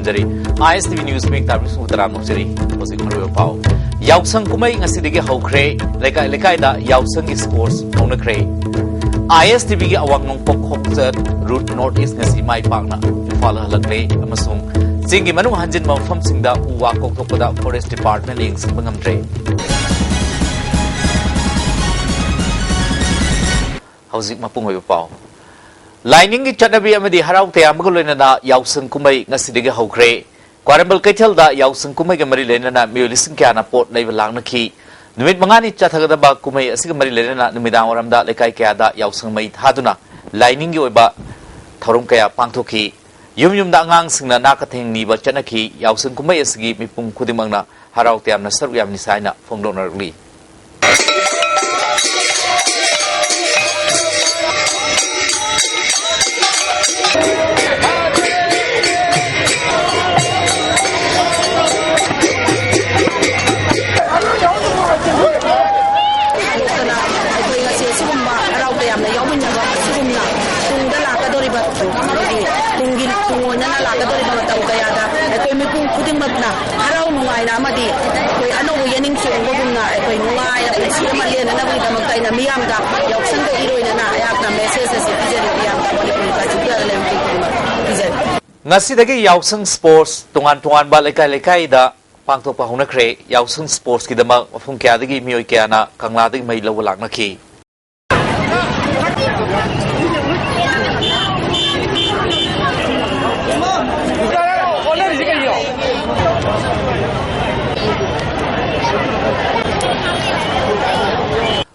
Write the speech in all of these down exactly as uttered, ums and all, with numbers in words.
Zari. ISTV News ꯃꯤꯡ ꯇꯥꯕꯤꯁꯨ ꯇꯔꯥꯝꯅ ꯍꯧꯖꯔꯤ꯫ ꯍꯧꯖꯤꯛ ꯃꯔꯨꯑꯣꯏꯕ ꯄꯥꯎ꯫ ꯌꯥꯎꯁꯪ ꯀꯨꯝꯍꯩ ꯉꯁꯤꯗꯒꯤ ꯍꯧꯈ꯭ꯔꯦ꯫ ꯂꯩꯀꯥꯏ ꯂꯩꯀꯥꯏꯗ ꯌꯥꯎꯁꯪꯒꯤ sports ꯍꯧꯅꯈ꯭ꯔꯦ꯫ ISTVꯒꯤ ꯑꯋꯥꯡ ꯅꯣꯡꯄꯣꯛ ꯈꯣꯡꯆꯠ Route North East ꯉꯁꯤ ꯃꯥꯏ ꯄꯥꯛꯅ ꯏꯝꯐꯥꯜ ꯍꯜꯂꯛꯂꯦ ꯑꯃꯁꯨꯡ ꯆꯤꯡꯒꯤ ꯃꯅꯨꯡ ꯍꯟꯖꯤꯟꯕ ꯃꯐꯝꯁꯤꯡꯗ ꯎ ꯋꯥ ꯀꯣꯛꯊꯣꯛꯄꯗ Forest Department ꯌꯦꯡꯁꯤꯟꯕ ꯉꯝꯗ꯭ꯔꯦ꯫ ꯍꯧꯖꯤꯛ ꯃꯄꯨꯡ ꯑꯣꯏꯕ ꯄꯥꯎ꯫ ꯂꯥꯏꯅꯤꯡꯒꯤ ꯆꯠꯅꯕꯤ ꯑꯃꯗꯤ ꯍꯔꯥꯎ ꯇꯌꯥꯝꯕꯒ ꯂꯣꯏꯅꯅ ꯌꯥꯎꯁꯪ ꯀꯨꯝꯍꯩ ꯉꯁꯤꯗꯒꯤ ꯍꯧꯈ꯭ꯔꯦ꯫ ꯀ꯭ꯋꯥꯔꯦꯝꯕꯜ ꯀꯩꯊꯦꯜꯗ ꯌꯥꯎꯁꯪ ꯀꯨꯝꯍꯩꯒ ꯃꯔꯤ ꯂꯩꯅꯅ ꯃꯤꯑꯣꯏ ꯂꯤꯁꯤꯡ ꯀꯌꯥꯅ ꯄꯣꯠ ꯂꯩꯕ ꯂꯥꯡꯅꯈꯤ꯫ ꯅꯨꯃꯤꯠ ꯃꯉꯥꯅꯤ ꯆꯠꯊꯒꯗꯕ ꯀꯨꯝꯍꯩ ꯑꯁꯤꯒ ꯃꯔꯤ ꯂꯩꯅꯅ ꯅꯨꯃꯤꯗꯥꯡ ꯋꯥꯏꯔꯝꯗ ꯂꯩꯀꯥꯏ ꯀꯌꯥꯗ ꯌꯥꯎꯁꯪ ꯃꯩ ꯊꯥꯗꯨꯅ ꯂꯥꯏꯅꯤꯡꯒꯤ ꯑꯣꯏꯕ ꯊꯧꯔꯝ ꯀꯌꯥ ꯄꯥꯡꯊꯣꯛꯈꯤ꯫ ꯌꯨꯝ ꯌꯨꯝꯗ ꯑꯉꯥꯡꯁꯤꯡꯅ ꯅꯥꯀꯊꯦꯡ ꯅꯤꯕ ꯆꯠꯅꯈꯤ꯫ ꯌꯥꯎꯁꯪ ꯀꯨꯝꯍꯩ ꯑꯁꯤꯒꯤ ꯃꯤꯄꯨꯝ ꯈꯨꯗꯤꯡꯃꯛꯅ ꯍꯔꯥꯎ ꯇꯌꯥꯝꯅ ꯁꯔꯨꯛ ꯌꯥꯃꯤꯟꯅꯁꯤ ꯍꯥꯏꯅ ꯐꯣꯡꯗꯣꯛꯅꯔꯛꯂꯤ꯫ ꯍꯥꯏꯗꯣꯛꯇꯅ ꯑꯩꯈꯣꯏ ꯉꯁꯤ ꯑꯁꯤꯒꯨꯝꯕ ꯍꯔꯥꯎ ꯇꯌꯥꯝꯅ ꯌꯥꯎꯃꯤꯟꯅꯕ ꯑꯁꯤꯒꯨꯝꯅ ꯇꯨꯡꯗ ꯂꯥꯛꯀꯗꯧꯔꯤꯕ, ꯑꯩꯈꯣꯏꯒꯤ ꯇꯨꯡꯒꯤ, ꯇꯨꯡ ꯑꯣꯏꯅꯅ ꯂꯥꯛꯀꯗꯧꯔꯤꯕ ꯃꯇꯝ ꯀꯌꯥꯗ ꯑꯩꯈꯣꯏ ꯃꯤꯄꯨꯝ ꯈꯨꯗꯤꯡꯃꯛꯅ ꯍꯔꯥꯎ ꯅꯨꯡꯉꯥꯏꯅ ꯑꯃꯗꯤ ꯑꯩꯈꯣꯏ ꯑꯅꯧꯕ ꯌꯦꯅꯤꯡ ꯆꯣꯡꯕꯒꯨꯝꯅ ꯑꯩꯈꯣꯏ ꯅꯨꯡꯉꯥꯏꯅ ꯄꯨꯟꯁꯤ ꯑꯃ ꯂꯦꯟꯅꯅꯕꯒꯤꯗꯃꯛꯇ ꯑꯩꯅ ꯃꯤꯌꯥꯝꯗ ꯌꯥꯎꯁꯪꯒ ꯏꯔꯣꯏꯅꯅ ꯑꯩꯍꯥꯛꯅ message ꯑꯁꯤ ꯄꯤꯖꯔꯤ꯫ ꯃꯤꯌꯥꯝꯗ ꯃꯅꯤꯄꯨꯔꯒꯤ ꯀꯥꯆꯤꯟ ꯀꯌꯥꯗ ꯂꯩꯕ ꯃꯤꯄꯨꯝ ꯈꯨꯗꯤꯡꯃꯛ ꯄꯤꯖꯔꯤ꯫ ꯉꯁꯤꯗꯒꯤ ꯌꯥꯎꯁꯪ sports ꯇꯣꯉꯥꯟ ꯇꯣꯉꯥꯟꯕ ꯂꯩꯀꯥꯏ ꯂꯩꯀꯥꯏꯗ ꯄꯥꯡꯊꯣꯛꯄ ꯍꯧꯅꯈ꯭ꯔꯦ꯫ ꯌꯥꯎꯁꯪ sportsꯀꯤꯗꯃꯛ ꯃꯐꯝ ꯀꯌꯥꯗꯒꯤ ꯃꯤꯑꯣꯏ ꯀꯌꯥꯅ ꯀꯪꯂꯥꯗꯒꯤ ꯃꯩ ꯂꯧꯕ ꯂꯥꯛꯅꯈꯤ꯫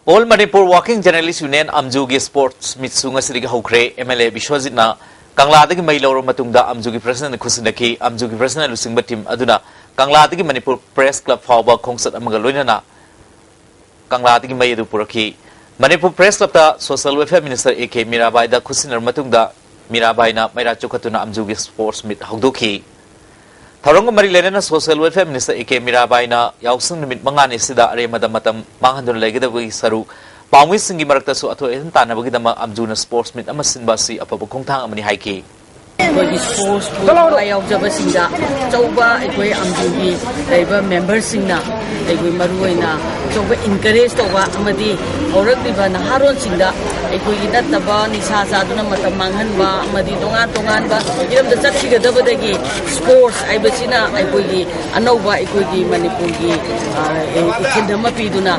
All Manipur Working Journalist Union ꯑꯝꯖꯨꯒꯤ sports meetꯁꯨ ꯉꯁꯤꯗꯒꯤ ꯍꯧꯈ꯭ꯔꯦ꯫ MLA ꯕꯤꯁ꯭ꯋꯖꯤꯠꯅ ꯀꯪꯂꯥꯗꯒꯤ ꯃꯩ ꯂꯧꯔꯕ ꯃꯇꯨꯡꯗ ꯑꯝꯖꯨꯒꯤ presidentꯅ ꯈꯨꯠꯁꯤꯟꯅꯈꯤ꯫ ꯑꯝꯖꯨꯒꯤ presidentꯅ ꯂꯨꯆꯤꯡꯕ team ꯑꯗꯨꯅ ꯀꯪꯂꯥꯗꯒꯤ ꯃꯅꯤꯄꯨꯔ Press Club ꯐꯥꯎꯕ ꯈꯣꯡꯆꯠ ꯑꯃꯒ ꯂꯣꯏꯅꯅ ꯀꯪꯂꯥꯗꯒꯤ ꯃꯩ ꯑꯗꯨ ꯄꯨꯔꯛꯈꯤ꯫ Manipur Press Clubꯇ Social Welfare Minister A K ꯃꯤꯔꯥꯕꯥꯏꯗ ꯈꯨꯠꯁꯤꯟꯅꯔꯕ ꯃꯇꯨꯡꯗ ꯃꯤꯔꯥꯕꯥꯏꯅ ꯃꯩꯔꯥ ꯆꯨꯈꯠꯇꯨꯅ ꯑꯝꯖꯨꯒꯤ sports meet ꯍꯧꯗꯣꯛꯈꯤ꯫ ꯊꯧꯔꯝꯒ ꯃꯔꯤ ꯂꯩꯅꯅ Social Welfare Minister A K ꯃꯤꯔꯥꯕꯥꯏꯅ ꯌꯥꯎꯁꯪ ꯅꯨꯃꯤꯠ ꯃꯉꯥꯅꯤ ꯑꯁꯤꯗ ꯑꯔꯦꯝꯕꯗ ꯃꯇꯝ ꯃꯥꯡꯍꯟꯗꯨꯅ ꯂꯩꯒꯗꯕꯒꯤ ꯁꯔꯨꯛ ꯄꯥꯝꯕꯤꯁꯤꯡꯒꯤ ꯃꯔꯛꯇꯁꯨ ꯑꯊꯣꯏ ꯑꯍꯦꯟ ꯇꯥꯟꯅꯕꯒꯤꯗꯃꯛ ꯑꯝꯖꯨꯅ sports meet ꯑꯃ ꯁꯤꯟꯕ ꯑꯁꯤ ꯑꯐꯕ ꯈꯣꯡꯊꯥꯡ ꯑꯃꯅꯤ ꯍꯥꯏꯈꯤ꯫ ꯑꯩꯈꯣꯏꯒꯤ ꯁ꯭ꯄꯣꯔꯠꯁꯄꯨ ꯊꯋꯥꯏ ꯌꯥꯎꯖꯕꯁꯤꯡꯗ ꯑꯆꯧꯕ ꯑꯩꯈꯣꯏ ꯑꯝꯖꯨꯒꯤ ꯂꯩꯔꯤꯕ ꯃꯦꯝꯕꯔꯁꯤꯡꯅ ꯑꯩꯈꯣꯏ ꯃꯔꯨꯑꯣꯏꯅ ꯑꯆꯧꯕ ꯏꯟꯀꯔꯦꯖ ꯇꯧꯕ ꯑꯃꯗꯤ ꯍꯧꯔꯛꯂꯤꯕ ꯅꯍꯥꯔꯣꯟꯁꯤꯡꯗ ꯑꯩꯈꯣꯏꯒꯤ ꯅꯠꯇꯕ ꯅꯤꯁꯥ ꯆꯥꯗꯨꯅ ꯃꯇꯝ ꯃꯥꯡꯍꯟꯕ ꯑꯃꯗꯤ ꯇꯣꯉꯥꯟ ꯇꯣꯉꯥꯟꯕ ꯍꯤꯔꯝꯗ ꯆꯠꯈꯤꯒꯗꯕꯗꯒꯤ ꯁ꯭ꯄꯣꯔꯠꯁ ꯍꯥꯏꯕꯁꯤꯅ ꯑꯩꯈꯣꯏꯒꯤ ꯑꯅꯧꯕ ꯑꯩꯈꯣꯏꯒꯤ ꯃꯅꯤꯄꯨꯔꯒꯤ, ꯑ, ꯏꯊꯤꯜ ꯑꯃ ꯄꯤꯗꯨꯅ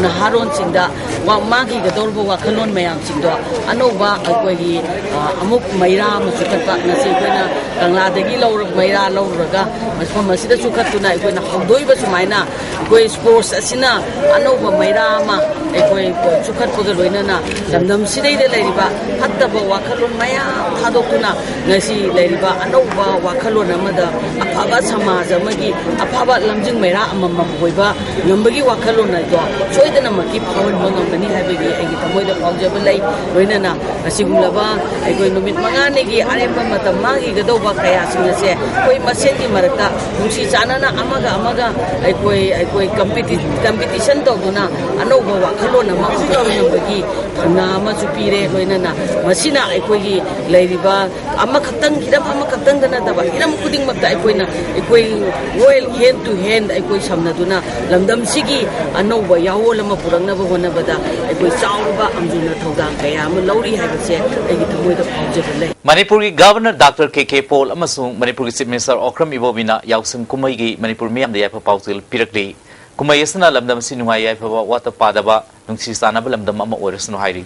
ꯅꯍꯥꯔꯣꯟꯁꯤꯡꯗ ꯋꯥ-, ꯃꯥꯡꯈꯤꯒꯗꯧꯔꯤꯕ ꯋꯥꯈꯜꯂꯣꯟ ꯃꯌꯥꯝꯁꯤꯡꯗꯣ ꯑꯅꯧꯕ ꯑꯩꯈꯣꯏꯒꯤ, ꯑ, ꯑꯃꯨꯛ ꯃꯩꯔꯥ ꯑꯃ ꯆꯨꯈꯠꯄ ꯉꯁꯤ ꯑꯩꯈꯣꯏꯅ ꯀꯪꯂꯥꯗꯒꯤ ꯂꯧꯔ-, ꯃꯩꯔꯥ ꯂꯧꯔꯨꯔꯒ ꯃꯐꯝ ꯑꯁꯤꯗ ꯆꯨꯈꯠꯇꯨꯅ ꯑꯩꯈꯣꯏꯅ ꯍꯧꯗꯣꯛꯏꯕ ꯁꯨꯃꯥꯏꯅ ꯑꯩꯈꯣꯏ ꯁ꯭ꯄꯣꯔꯠꯁ ꯑꯁꯤꯅ ꯑꯅꯧꯕ ꯃꯩꯔꯥ ꯑꯃ ꯑꯩꯈꯣꯏ ꯆꯨꯈꯠꯄꯒ ꯂꯣꯏꯅꯅ ꯂꯝꯗꯝꯁꯤꯗꯩꯗ ꯂꯩꯔꯤꯕ ꯐꯠꯇꯕ ꯋꯥꯈꯜꯂꯣꯟ ꯃꯌꯥꯝ ꯊꯥꯗꯣꯛꯇꯨꯅ ꯉꯁꯤ ꯂꯩꯔꯤꯕ ꯑꯅꯧꯕ ꯋꯥꯈꯜꯂꯣꯟ ꯑꯃꯗ ꯑꯐꯕ ꯁꯃꯥꯖ ꯑꯃꯒꯤ ꯑꯐꯕ ꯂꯝꯖꯤꯡ ꯃꯩꯔꯥ ꯑꯃꯃꯝ ꯑꯣꯏꯕ ꯉꯝꯕꯒꯤ ꯋꯥꯈꯜꯂꯣꯟ ꯑꯗꯣ ꯁꯣꯏꯗꯅꯃꯛꯀꯤ ꯐꯥꯎꯍꯟꯕ ꯉꯝꯒꯅꯤ ꯍꯥꯏꯕꯒꯤ ꯑꯩꯒꯤ ꯊꯃꯣꯏꯗ ꯐꯥꯎꯖꯕ ꯂꯩ꯫ ꯂꯣꯏꯅꯅ ꯑꯁꯤꯒꯨꯝꯂꯕ ꯑꯩꯈꯣꯏ ꯅꯨꯃꯤꯠ ꯃꯉꯥꯅꯤꯒꯤ ꯑꯔꯦꯝꯕ ꯃꯇꯝ ꯃꯥꯡꯈꯤꯒꯗꯧꯕ ꯀꯌꯥꯁꯤꯡ ꯑꯁꯦ ꯑꯩꯈꯣꯏ ꯃꯁꯦꯟꯒꯤ ꯃꯔꯛꯇ ꯅꯨꯡꯁꯤ ꯆꯥꯟꯅꯅ ꯑꯃꯒ ꯑꯃꯒ ꯑꯩꯈꯣꯏ, ꯑꯩꯈꯣꯏ ꯀꯝꯄꯤꯇꯤ-, ꯀꯝꯄꯤꯇꯤꯁꯟ ꯇꯧꯗꯨꯅ ꯑꯅꯧꯕ ꯋꯥꯈꯜꯂꯣꯟ ꯑꯃ ꯄꯨꯊꯣꯛꯅꯕꯒꯤ ꯊꯧꯅꯥ ꯑꯃꯁꯨ ꯄꯤꯔꯦ꯫ ꯂꯣꯏꯅꯅ ꯃꯁꯤꯅ ꯑꯩꯈꯣꯏꯒꯤ ꯂꯩꯔꯤꯕ ꯑꯃꯈꯛꯇꯪ, ꯍꯤꯔꯝ ꯑꯃꯈꯛꯇꯪꯗ ꯅꯠꯇꯕ, ꯍꯤꯔꯝ ꯈꯨꯗꯤꯡꯃꯛꯇ ꯑꯩꯈꯣꯏꯅ, ꯑꯩꯈꯣꯏ ꯋꯦꯜ ꯍꯦꯟ ꯇꯨ ꯍꯦꯟ ꯑꯩꯈꯣꯏ ꯁꯝꯅꯗꯨꯅ ꯂꯝꯗꯝꯁꯤꯒꯤ ꯑꯅꯧꯕ ꯌꯥꯑꯣꯜ ꯑꯃ ꯄꯨꯔꯛꯅꯕ ꯍꯣꯠꯅꯕꯗ ꯑꯩꯈꯣꯏ ꯆꯥꯎꯔꯕ ꯑꯝꯖꯨꯅ ꯊꯧꯗꯥꯡ ꯀꯌꯥ ꯑꯃ ꯂꯧꯔꯤ ꯍꯥꯏꯕꯁꯦ ꯑꯩꯒꯤ ꯊꯃꯣꯏꯗ ꯐꯥꯎꯖꯕ ꯂꯩ꯫ ꯃꯅꯤꯄꯨꯔꯒꯤ ꯒꯚꯔꯅꯔ ꯗꯥꯛꯇꯔ ꯀꯦ ꯀꯦ ꯄꯣꯜ ꯑꯃꯁꯨꯡ ꯃꯅꯤꯄꯨꯔꯒꯤ ꯆꯤꯐ ꯃꯤꯅꯤꯁꯇꯔ ꯑꯣꯀ꯭ꯔꯝ ꯏꯕꯣꯕꯤꯅ ꯌꯥꯎꯁꯪ ꯀꯨꯝꯍꯩꯒꯤ ꯃꯅꯤꯄꯨꯔ ꯃꯤꯌꯥꯝꯗ ꯌꯥꯏꯐ ꯄꯥꯎꯖꯦꯜ ꯄꯤꯔꯛꯂꯤ꯫ ꯀꯨꯝꯍꯩ ꯑꯁꯤꯅ ꯂꯝꯗꯝ ꯑꯁꯤ ꯅꯨꯡꯉꯥꯏ ꯌꯥꯏꯐꯕ, ꯋꯥꯠꯇ ꯄꯥꯗꯕ, ꯅꯨꯡꯁꯤ ꯆꯥꯟꯅꯕ ꯂꯝꯗꯝ ꯑꯃ ꯑꯣꯏꯔꯁꯅꯨ ꯍꯥꯏꯔꯤ꯫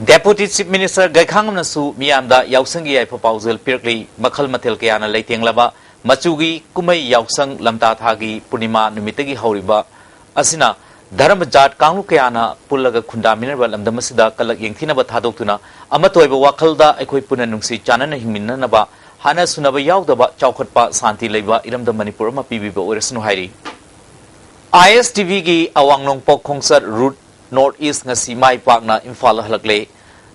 ꯗꯦꯄꯨꯇꯤ ꯆꯤꯐ ꯃꯤꯅꯤꯁꯇꯔ ꯒꯩꯈꯥꯡꯉꯝꯅꯁꯨ ꯃꯤꯌꯥꯝꯗ ꯌꯥꯎꯁꯪꯒꯤ ꯌꯥꯏꯐ ꯄꯥꯎꯖꯦꯜ ꯄꯤꯔꯛꯂꯤ꯫ ꯃꯈꯜ ꯃꯊꯦꯜ ꯀꯌꯥꯅ ꯂꯩꯇꯦꯡꯂꯕ ꯃꯆꯨꯒꯤ ꯀꯨꯝꯍꯩ ꯌꯥꯎꯁꯪ ꯂꯝꯇꯥ ꯊꯥꯒꯤ ꯄꯨꯔꯅꯤꯃꯥ ꯅꯨꯃꯤꯠꯇꯒꯤ ꯍꯧꯔꯤꯕ ꯑꯁꯤꯅ ꯙꯔꯃ ꯖꯥꯠ ꯀꯥꯡꯂꯨꯞ ꯀꯌꯥꯅ ꯄꯨꯜꯂꯒ ꯈꯨꯟꯗꯥꯃꯤꯟꯅꯔꯤꯕ ꯂꯝꯗꯝ ꯑꯁꯤꯗ ꯀꯂꯛ ꯌꯦꯡꯊꯤꯅꯕ ꯊꯥꯗꯣꯛꯇꯨꯅ ꯑꯃꯠꯇ ꯑꯣꯏꯕ ꯋꯥꯈꯜꯗ ꯑꯩꯈꯣꯏ ꯄꯨꯟꯅ ꯅꯨꯡꯁꯤ ꯆꯥꯟꯅꯅ ꯍꯤꯡꯃꯤꯟꯅꯅꯕ ꯍꯥꯟꯅ ꯁꯨꯅꯕ ꯌꯥꯎꯗꯕ ꯆꯥꯎꯈꯠꯄ ꯁꯥꯟꯇꯤ ꯂꯩꯕ ꯏꯔꯝꯗꯝ ꯃꯅꯤꯄꯨꯔ ꯑꯃ ꯄꯤꯕꯤꯕ ꯑꯣꯏꯔꯁꯅꯨ ꯍꯥꯏꯔꯤ꯫ ꯑꯥꯏ ꯑꯦꯁ ꯇꯤ ꯚꯤꯒꯤ ꯑꯋꯥꯡ ꯅꯣꯡꯄꯣꯛ ꯈꯣꯡꯆꯠ ꯔꯨꯠ ꯅꯣꯔꯠ ꯏꯁ ꯉꯁꯤ ꯃꯥꯏ ꯄꯥꯛꯅ ꯏꯝꯐꯥꯜ ꯍꯜꯂꯛꯂꯦ꯫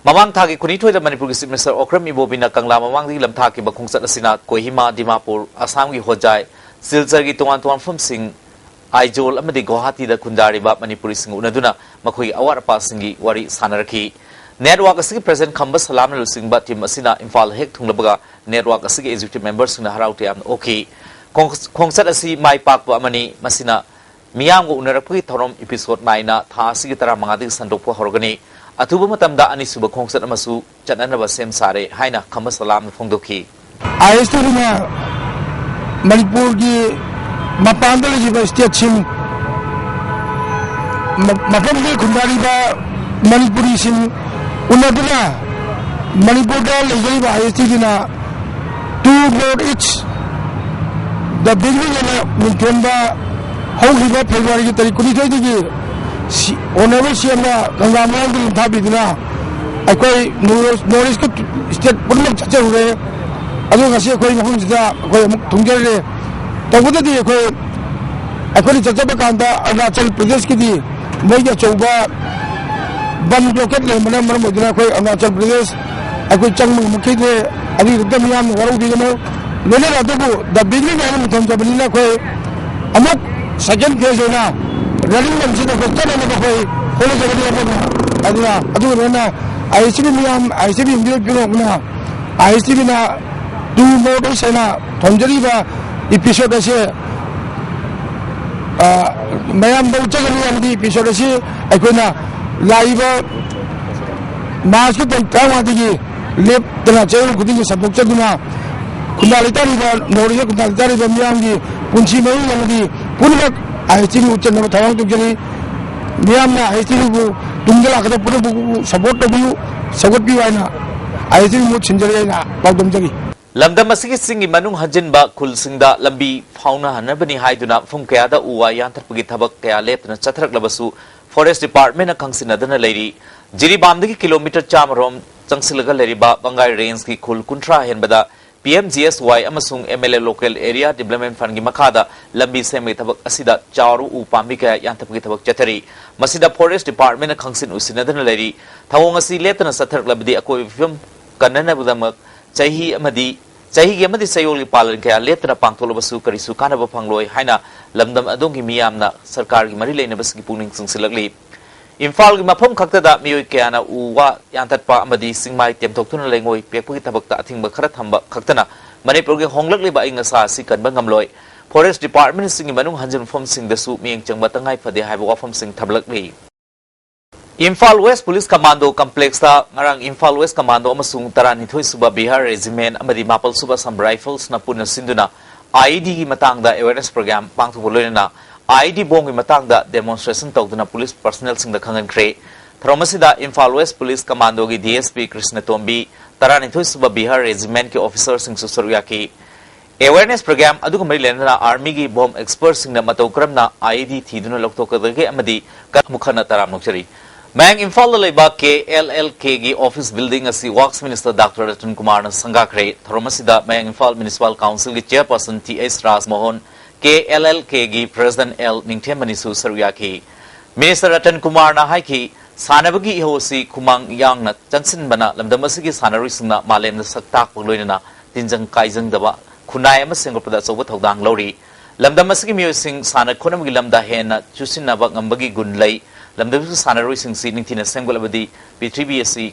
ꯃꯃꯥꯡ ꯊꯥꯒꯤ ꯀꯨꯟꯅꯤꯊꯣꯏꯗ ꯃꯅꯤꯄꯨꯔꯒꯤ ꯆꯤꯐ ꯃꯤꯅꯤꯁꯇꯔ ꯑꯣꯀ꯭ꯔꯝ ꯏꯕꯣꯕꯤꯅ ꯀꯪꯂꯥ ꯃꯃꯥꯡꯗꯒꯤ ꯂꯝꯊꯥꯈꯤꯕ ꯈꯣꯡꯆꯠ ꯑꯁꯤꯅ ꯀꯣꯍꯤꯃꯥ, ꯗꯤꯃꯥꯄꯨꯔ, ꯑꯁꯥꯝꯒꯤ ꯍꯣꯖꯥꯏ, ꯁꯤꯜꯆꯔꯒꯤ ꯇꯣꯉꯥꯟ ꯇꯣꯉꯥꯟꯕ ꯃꯐꯝꯁꯤꯡ, ꯑꯥꯏꯖꯣꯜ ꯑꯃꯗꯤ ꯒꯨꯋꯥꯍꯥꯇꯤꯗ ꯈꯨꯟꯗꯥꯔꯤꯕ ꯃꯅꯤꯄꯨꯔꯤꯁꯤꯡ ꯎꯅꯗꯨꯅ ꯃꯈꯣꯏꯒꯤ ꯑꯋꯥꯠ ꯑꯄꯥꯁꯤꯡꯒꯤ ꯋꯥꯔꯤ ꯁꯥꯟꯅꯔꯛꯈꯤ꯫ Network ꯑꯁꯤꯒꯤ president ꯈꯝꯕ ꯁꯂꯥꯝꯅ ꯂꯨꯆꯤꯡꯕ team ꯑꯁꯤꯅ ꯏꯝꯐꯥꯜ ꯍꯦꯛ ꯊꯨꯡꯂꯕꯒ network ꯑꯁꯤꯒꯤ executive memberꯁꯤꯡꯅ ꯍꯔꯥꯎ ꯇꯌꯥꯝꯅ ꯑꯣꯛꯈꯤ꯫ ꯈꯣꯡ-, ꯈꯣꯡꯆꯠ ꯑꯁꯤ ꯃꯥꯏ ꯄꯥꯛꯄ ꯑꯃꯅꯤ꯫ ꯃꯁꯤꯅ ꯃꯤꯌꯥꯝꯒ ꯎꯅꯔꯛꯄꯒꯤ ꯊꯧꯔꯝ episode nineꯅ ꯊꯥ ꯑꯁꯤꯒꯤ ꯇꯔꯥꯃꯉꯥꯗꯒꯤ ꯁꯟꯗꯣꯛꯄ ꯍꯧꯔꯒꯅꯤ꯫ ꯑꯊꯨꯕ ꯃꯇꯝꯗ ꯑꯅꯤꯁꯨꯕ ꯈꯣꯡꯆꯠ ꯑꯃꯁꯨ ꯆꯠꯅꯅꯕ ꯁꯦꯝ ꯁꯥꯔꯦ ꯍꯥꯏꯅ ꯈꯝꯕ ꯁꯂꯥꯝꯅ ꯐꯣꯡꯗꯣꯛꯈꯤ꯫ ꯑꯥꯏ ꯑꯦꯁ ꯇꯤꯅ ꯃꯅꯤꯄꯨꯔꯒꯤ ꯃꯄꯥꯟꯗ ꯂꯩꯔꯤꯕ stateꯁꯤꯡ, ꯃ-, ꯃꯐꯝꯗꯨꯗ ꯈꯨꯟꯗꯥꯔꯤꯕ ꯃꯅꯤꯄꯨꯔꯤꯁꯤꯡ ꯎꯅꯗꯨꯅ ꯃꯅꯤꯄꯨꯔꯗ ꯂꯩꯖꯔꯤꯕ ꯑꯥꯏ ꯑꯦꯁ ꯇꯤꯒꯤꯅ Two North East, the beginning ꯑꯅ ꯃꯤꯡꯊꯣꯟꯕ ꯍꯧꯈꯤꯕ ꯐꯦꯕ꯭ꯔꯨꯋꯥꯔꯤꯒꯤ ꯇꯥꯔꯤꯛ ꯀꯨꯟꯅꯤꯊꯣꯏꯗꯒꯤ ꯁꯤ-, honourable ꯁꯤ ꯑꯦꯝꯅ ꯀꯪꯂꯥ ꯃꯌꯥꯏꯗ ꯂꯨꯝꯊꯥꯕꯤꯗꯨꯅ ꯑꯩꯈꯣꯏ North East, North Eastꯀ state ꯄꯨꯝꯅꯃꯛ ꯆꯠꯆꯔꯨꯔꯦ꯫ ꯑꯗꯨꯒ ꯉꯁꯤ ꯑꯩꯈꯣꯏ ꯃꯐꯝꯁꯤꯗ ꯑꯩꯈꯣꯏ ꯑꯃꯨꯛ ꯊꯨꯡꯖꯔꯦ꯫ ꯇꯧꯕꯗꯗꯤ ꯑꯩꯈꯣꯏ, ꯑꯩꯈꯣꯏꯅ ꯆꯠꯆꯕ ꯀꯥꯟꯗ ꯑꯔꯨꯅꯥꯆꯜ ꯄ꯭ꯔꯗꯦꯁꯀꯤꯗꯤ ꯃꯣꯏꯒꯤ ꯑꯆꯧꯕ ꯕꯟ blockade ꯂꯩꯔꯝꯕꯅ ꯃꯔꯝ ꯑꯣꯏꯗꯨꯅ ꯑꯩꯈꯣꯏ ꯑꯔꯨꯅꯥꯆꯜ ꯄ꯭ꯔꯗꯦꯁ ꯑꯩꯈꯣꯏ ꯆꯪꯕ ꯉꯝꯃꯛꯈꯤꯗ꯭ꯔꯦ꯫ ꯑꯗꯨꯒꯤꯗꯃꯛꯇ ꯃꯤꯌꯥꯝꯅ ꯋꯥꯔꯧꯕꯤꯒꯅꯨ꯫ ꯂꯣꯏꯅꯅ ꯑꯗꯨꯕꯨ the beginning ꯍꯥꯏꯅ ꯃꯤꯡꯊꯣꯟꯖꯕꯅꯤꯅ ꯑꯩꯈꯣꯏ ꯑꯃꯨꯛ second phase ꯑꯣꯏꯅ running ꯂꯝꯁꯤꯗ ꯑꯩꯈꯣꯏ ꯆꯠꯅꯅꯕ ꯑꯩꯈꯣꯏ ꯍꯣꯠꯅꯖꯒꯅꯤ꯫ ꯑꯗꯨꯅ, ꯑꯗꯨꯅ, ꯑꯗꯨꯒ ꯂꯣꯏꯅꯅ ꯑꯥꯏ ꯑꯦꯁ ꯇꯤ ꯚꯤ ꯃꯤꯌꯥꯝ, ꯑꯥꯏ ꯑꯦꯁ ꯇꯤ ꯚꯤ ꯏꯟꯗꯤꯌꯥ ꯄꯨꯝꯅꯃꯛꯅ ꯑꯥꯏ ꯑꯦꯁ ꯇꯤ ꯚꯤꯅ Two North East ꯍꯥꯏꯅ ꯊꯣꯟꯖꯔꯤꯕ episode ꯑꯁꯤ, ꯑ, ꯃꯌꯥꯝꯗ ꯎꯠꯆꯒꯅꯤ꯫ ꯍꯥꯏꯕꯗꯤ episode ꯑꯁꯤ ꯑꯩꯈꯣꯏꯅ ꯂꯥꯛꯏꯕ ꯃꯥꯔꯆꯀꯤ ꯇꯥꯔꯤꯛ ꯇꯔꯥꯃꯉꯥꯗꯒꯤ ꯂꯦꯞꯇꯅ ꯆꯌꯣꯜ ꯈꯨꯗꯤꯡꯒꯤ ꯁꯟꯗꯣꯛꯆꯗꯨꯅ ꯈꯨꯟꯗꯥ ꯂꯩꯇꯥꯔꯤꯕ, ꯅꯣꯔꯤꯒ ꯈꯨꯟꯗꯥ ꯂꯩꯇꯥꯔꯤꯕ ꯃꯤꯌꯥꯝꯒꯤ ꯄꯨꯟꯁꯤ ꯃꯍꯤꯡ ꯑꯃꯗꯤ ꯄꯨꯝꯅꯃꯛ ꯑꯥꯏ ꯑꯦꯁ ꯇꯤ ꯚꯤ ꯎꯠꯆꯅꯕ ꯊꯧꯔꯥꯡ ꯇꯧꯖꯔꯤ꯫ ꯃꯤꯌꯥꯝꯅ ꯑꯥꯏ ꯑꯦꯁ ꯇꯤ ꯚꯤꯕꯨ ꯇꯨꯡꯗ ꯂꯥꯛꯀꯗꯕ ꯄꯨꯝꯅꯃꯛꯄꯨ support ꯇꯧꯕꯤꯌꯨ, ꯁꯧꯒꯠꯄꯤꯌꯨ ꯍꯥꯏꯅ ꯑꯥꯏ ꯑꯦꯁ ꯇꯤ ꯚꯤ ꯃꯍꯨꯠ ꯁꯤꯟꯖꯔꯤ ꯍꯥꯏꯅ ꯄꯥꯎꯗꯝꯖꯔꯤ꯫ ꯂꯝꯗꯝ ꯑꯁꯤꯒꯤ ꯆꯤꯡꯒꯤ ꯃꯅꯨꯡ ꯍꯟꯖꯤꯟꯕ ꯈꯨꯜꯁꯤꯡꯗ ꯂꯝꯕꯤ ꯐꯥꯎꯅꯍꯟꯅꯕꯅꯤ ꯍꯥꯏꯗꯨꯅ ꯃꯐꯝ ꯀꯌꯥꯗ ꯎ ꯋꯥ ꯌꯥꯟꯊꯠꯄꯒꯤ ꯊꯕꯛ ꯀꯌꯥ ꯂꯦꯞꯇꯅ ꯆꯠꯊꯔꯛꯂꯕꯁꯨ Forest Departmentꯅ ꯈꯪꯁꯤꯟꯅꯗꯅ ꯂꯩꯔꯤ꯫ ꯖꯤꯔꯤꯕꯥꯝꯗꯒꯤ kilometre ꯆꯥꯝꯃ ꯔꯣꯝ ꯆꯪꯁꯤꯜꯂꯒ ꯂꯩꯔꯤꯕ ꯕꯪꯒꯥꯏ rangeꯀꯤ ꯈꯨꯜ ꯀꯨꯟꯊ꯭ꯔꯥ ꯍꯦꯟꯕꯗ P M G S Y ꯑꯃꯁꯨꯡ M L A Local Area Development Fundꯀꯤ ꯃꯈꯥꯗ ꯂꯝꯕꯤ ꯁꯦꯝꯕꯒꯤ ꯊꯕꯛ ꯑꯁꯤꯗ ꯆꯥꯎꯔꯕ ꯎ ꯄꯥꯝꯕꯤ ꯀꯌꯥ ꯌꯥꯟꯊꯠꯄꯒꯤ ꯊꯕꯛ ꯆꯠꯊꯔꯤ꯫ ꯃꯁꯤꯗ Forest Departmentꯅ ꯈꯪꯁꯤꯟ ꯎꯁꯤꯟꯅꯗꯅ ꯂꯩꯔꯤ꯫ ꯊꯧꯑꯣꯡ ꯑꯁꯤ ꯂꯦꯞꯇꯅ ꯆꯠꯊꯔꯛꯂꯕꯗꯤ ꯑꯀꯣꯏꯕ ꯐꯤꯕꯝ ꯀꯟꯅꯅꯕꯒꯤꯗꯃꯛ ꯆꯍꯤ ꯑꯃꯗꯤ, ꯆꯍꯤꯒꯤ ꯑꯃꯗꯤ ꯆꯌꯣꯜꯒꯤ ꯄꯥꯂꯟ ꯀꯌꯥ ꯂꯦꯞꯇꯅ ꯄꯥꯡꯊꯣꯛꯂꯕꯁꯨ ꯀꯔꯤꯁꯨ ꯀꯥꯟꯅꯕ ꯐꯪꯂꯣꯏ ꯍꯥꯏꯅ ꯂꯝꯗꯝ ꯑꯗꯣꯝꯒꯤ ꯃꯤꯌꯥꯝꯅ ꯁꯔꯀꯥꯔꯒꯤ ꯃꯔꯤ ꯂꯩꯅꯕꯁꯤꯡꯒꯤ ꯄꯨꯛꯅꯤꯡ ꯆꯤꯡꯁꯤꯜꯂꯛꯂꯤ꯫ ꯏꯝꯐꯥꯜꯒꯤ ꯃꯐꯝ ꯈꯛꯇꯗ ꯃꯤꯑꯣꯏ ꯀꯌꯥꯅ ꯎ ꯋꯥ ꯌꯥꯟꯊꯠꯄ ꯑꯃꯗꯤ ꯆꯤꯡꯃꯥꯏ ꯇꯦꯝꯊꯣꯛꯇꯨꯅ ꯂꯩꯉꯣꯏ ꯄꯦꯛꯄꯒꯤ ꯊꯕꯛꯇ ꯑꯊꯤꯡꯕ ꯈꯔ ꯊꯝꯕ ꯈꯛꯇꯅ ꯃꯅꯤꯄꯨꯔꯒꯤ ꯍꯣꯡꯂꯛꯂꯤꯕ ꯑꯏꯪ ꯑꯁꯥ ꯑꯁꯤ ꯀꯟꯕ ꯉꯝꯂꯣꯏ꯫ ꯐꯣꯔꯦꯁ ꯗꯤꯄꯥꯔꯠꯃꯦꯟꯁꯤꯡꯒꯤ ꯃꯅꯨꯡ ꯍꯟꯖꯤꯟ ꯃꯐꯝꯁꯤꯡꯗꯁꯨ ꯃꯤꯠꯌꯦꯡ ꯆꯪꯕ ꯇꯉꯥꯏ ꯐꯗꯦ ꯍꯥꯏꯕ ꯋꯥꯐꯝꯁꯤꯡ ꯊꯝꯂꯛꯂꯤ꯫ ꯏꯝꯐꯥꯜ ꯋꯦꯁ ꯄꯨꯂꯤꯁ ꯀꯃꯥꯟꯗꯣ ꯀꯝꯄ꯭ꯂꯦꯛꯁꯇ ꯉꯔꯥꯡ ꯏꯝꯐꯥꯜ ꯋꯦꯁ ꯀꯃꯥꯟꯗꯣ ꯑꯃꯁꯨꯡ ꯇꯔꯥꯅꯤꯊꯣꯏ ꯁꯨꯕ ꯕꯤꯍꯥꯔ ꯔꯦꯖꯤꯃꯦꯟ ꯑꯃꯗꯤ ꯃꯥꯄꯜ ꯁꯨꯕ ꯑꯁꯥꯝ ꯔꯥꯏꯐꯜꯁꯅ ꯄꯨꯟꯅ ꯁꯤꯟꯗꯨꯅ ꯑꯥꯏꯏꯗꯤꯒꯤ ꯃꯇꯥꯡꯗ ꯑꯦꯋꯦꯔꯅꯦꯁ ꯄ꯭ꯔꯣꯒ꯭ꯔꯥꯝ ꯄꯥꯡꯊꯣꯛꯄ ꯂꯣꯏꯅꯅ ꯑꯥꯏꯏꯗꯤ ꯕꯣꯝꯒꯤ ꯃꯇꯥꯡꯗ ꯗꯦꯃꯣꯟꯁꯇ꯭ꯔꯦꯁꯟ ꯇꯧꯗꯨꯅ ꯄꯨꯂꯤꯁ ꯄꯔꯁꯅꯦꯜꯁꯤꯡꯗ ꯈꯪꯍꯟꯈ꯭ꯔꯦ꯫ ꯊꯧꯔꯝ ꯑꯁꯤꯗ ꯏꯝꯐꯥꯜ ꯋꯦꯁ ꯄꯨꯂꯤꯁ ꯀꯃꯥꯟꯗꯣꯒꯤ ꯗꯤꯑꯦꯁꯄꯤ ꯀ꯭ꯔꯤꯁꯅꯇꯣꯝꯕꯤ, ꯇꯔꯥꯅꯤꯊꯣꯏ ꯁꯨꯕ ꯕꯤꯍꯥꯔ ꯔꯦꯖꯤꯃꯦꯟꯒꯤ ꯑꯣꯐꯤꯁꯔꯁꯤꯡꯁꯨ ꯁꯔꯨꯛ ꯌꯥꯈꯤ꯫ ꯑꯦꯋꯦꯔꯅꯦꯁ ꯄ꯭ꯔꯣꯒ꯭ꯔꯥꯝ ꯑꯗꯨꯒ ꯃꯔꯤ ꯂꯩꯅꯅ ꯑꯥꯔꯃꯤꯒꯤ ꯕꯣꯝ ꯑꯦꯛꯁꯄꯔꯠꯁꯤꯡꯅ ꯃꯇꯧ ꯀꯔꯝꯅ ꯑꯥꯏꯏꯗꯤ ꯊꯤꯗꯨꯅ ꯂꯧꯊꯣꯛꯀꯗꯒꯦ ꯑꯃꯗꯤ ꯀ-, ꯑꯃꯨꯛ ꯍꯟꯅ ꯇꯔꯥꯝꯅ ꯑꯣꯛꯆꯔꯤ꯫ ꯃꯌꯥꯡ ꯏꯝꯐꯥꯜꯗ ꯂꯩꯕ ꯀꯦ ꯑꯦꯜ ꯑꯦꯜ ꯀꯦꯒꯤ ꯑꯣꯐꯤꯁ ꯕꯤꯜꯗꯤꯡ ꯑꯁꯤ ꯋꯥꯔꯛꯁ ꯃꯤꯅꯤꯁꯇꯔ ꯗꯥꯛꯇꯔ ꯔꯇꯟ ꯀꯨꯃꯥꯔꯅ ꯁꯪꯒꯥꯈ꯭ꯔꯦ꯫ ꯊꯧꯔꯝ ꯑꯁꯤꯗ ꯃꯌꯥꯡ ꯏꯝꯐꯥꯜ ꯃ꯭ꯌꯨꯅꯤꯁꯤꯄꯥꯜ ꯀꯥꯎꯟꯁꯤꯜꯒꯤ ꯆꯦꯌꯔꯄꯔꯁꯟ ꯇꯤ ꯑꯩꯆ ꯔꯥꯖꯃꯣꯍꯟ, ꯀꯦ ꯑꯦꯜ ꯑꯦꯜ ꯀꯦꯒꯤ ꯄ꯭ꯔꯦꯁꯤꯗꯦꯟꯠ ꯑꯦꯜ ꯅꯤꯡꯊꯦꯝꯕꯅꯤꯁꯨ ꯁꯔꯨꯛ ꯌꯥꯈꯤ꯫ ꯃꯤꯅꯤꯁꯇꯔ ꯔꯇꯟ ꯀꯨꯃꯥꯔꯅ ꯍꯥꯏꯈꯤ, ꯁꯥꯟꯅꯕꯒꯤ ꯏꯍꯧ ꯑꯁꯤ ꯈꯨꯃꯥꯡ ꯌꯥꯡꯅ ꯆꯪꯁꯤꯟꯕꯅ ꯂꯝꯗꯝ ꯑꯁꯤꯒꯤ ꯁꯥꯟꯅꯔꯣꯏꯁꯤꯡꯅ ꯃꯥꯂꯦꯝꯗ ꯁꯛ ꯇꯥꯛꯄ ꯂꯣꯏꯅꯅ ꯇꯤꯟꯖꯪ ꯀꯥꯏꯖꯪꯗꯕ ꯈꯨꯟꯅꯥꯏ ꯑꯃ ꯁꯦꯝꯒꯠꯄꯗ ꯑꯆꯧꯕ ꯊꯧꯗꯥꯡ ꯂꯧꯔꯤ꯫ ꯂꯝꯗꯝ ꯑꯁꯤꯒꯤ ꯃꯤꯑꯣꯏꯁꯤꯡ ꯁꯥꯟꯅ ꯈꯣꯠꯅꯕꯒꯤ ꯂꯝꯗ ꯍꯦꯟꯅ ꯆꯨꯁꯤꯟꯅꯕ ꯉꯝꯕꯒꯤ ꯒꯨꯟ ꯂꯩ꯫ ꯂꯝꯗꯝ ꯑꯁꯤꯒꯤ ꯁꯥꯟꯅꯔꯣꯏꯁꯤꯡꯁꯤ ꯅꯤꯡꯊꯤꯅ ꯁꯦꯝꯒꯠꯂꯕꯗꯤ ꯄ꯭ꯔꯤꯊꯤꯕꯤ ꯑꯁꯤ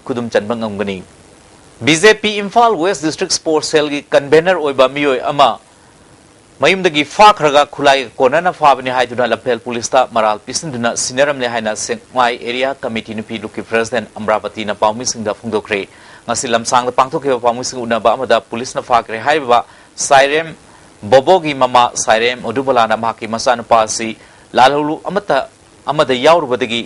ꯈꯨꯗꯨꯝ ꯆꯟꯕ ꯉꯝꯒꯅꯤ꯫ ꯕꯤ ꯖꯦ ꯄꯤ ꯏꯝꯐꯥꯜ ꯋꯦꯁ ꯗꯤꯁꯇ꯭ꯔꯤꯛ ꯁ꯭ꯄꯣꯔꯠꯁ ꯁꯦꯜꯒꯤ ꯀꯟꯚꯦꯅꯔ ꯑꯣꯏꯕ ꯃꯤꯑꯣꯏ ꯑꯃ ꯃꯌꯨꯝꯗꯒꯤ ꯐꯥꯈ꯭ꯔꯒ ꯈꯨꯠꯂꯥꯏꯒ ꯀꯣꯟꯅꯅ ꯐꯥꯕꯅꯤ ꯍꯥꯏꯗꯨꯅ ꯂꯝꯐꯦꯜ ꯄꯨꯂꯤꯁꯇ ꯃꯔꯥꯜ ꯄꯤꯁꯤꯟꯗꯨꯅ ꯁꯤꯟꯅꯔꯝꯂꯦ ꯍꯥꯏꯅ ꯁꯦꯛꯃꯥꯏ ꯑꯦꯔꯤꯌꯥ ꯀꯃꯤꯇꯤ ꯅꯨꯄꯤ ꯂꯨꯞꯀꯤ ꯄ꯭ꯔꯦꯁꯤꯗꯦꯟꯠ ꯑꯝꯕ꯭ꯔꯥꯕꯇꯤꯅ ꯄꯥꯎꯃꯤꯁꯤꯡꯗ ꯐꯣꯡꯗꯣꯛꯈ꯭ꯔꯦ꯫ ꯉꯁꯤ ꯂꯝꯁꯥꯡꯗ ꯄꯥꯡꯊꯣꯛꯈꯤꯕ ꯄꯥꯎꯃꯤꯁꯤꯡ ꯎꯅꯕ ꯑꯃꯗ ꯄꯨꯂꯤꯁꯅ ꯐꯥꯈ꯭ꯔꯦ ꯍꯥꯏꯔꯤꯕ ꯁꯥꯏꯔꯦꯝ ꯕꯣꯕꯣꯒꯤ ꯃꯃꯥ ꯁꯥꯏꯔꯦꯝ ꯃꯣꯗꯨꯕꯂꯥꯅ ꯃꯍꯥꯛꯀꯤ ꯃꯆꯥꯅꯨꯄꯥ ꯑꯁꯤ ꯂꯥꯜꯍꯧꯂꯨꯞ ꯑꯃꯠꯇ ꯑꯃꯗ ꯌꯥꯎꯔꯨꯕꯗꯒꯤ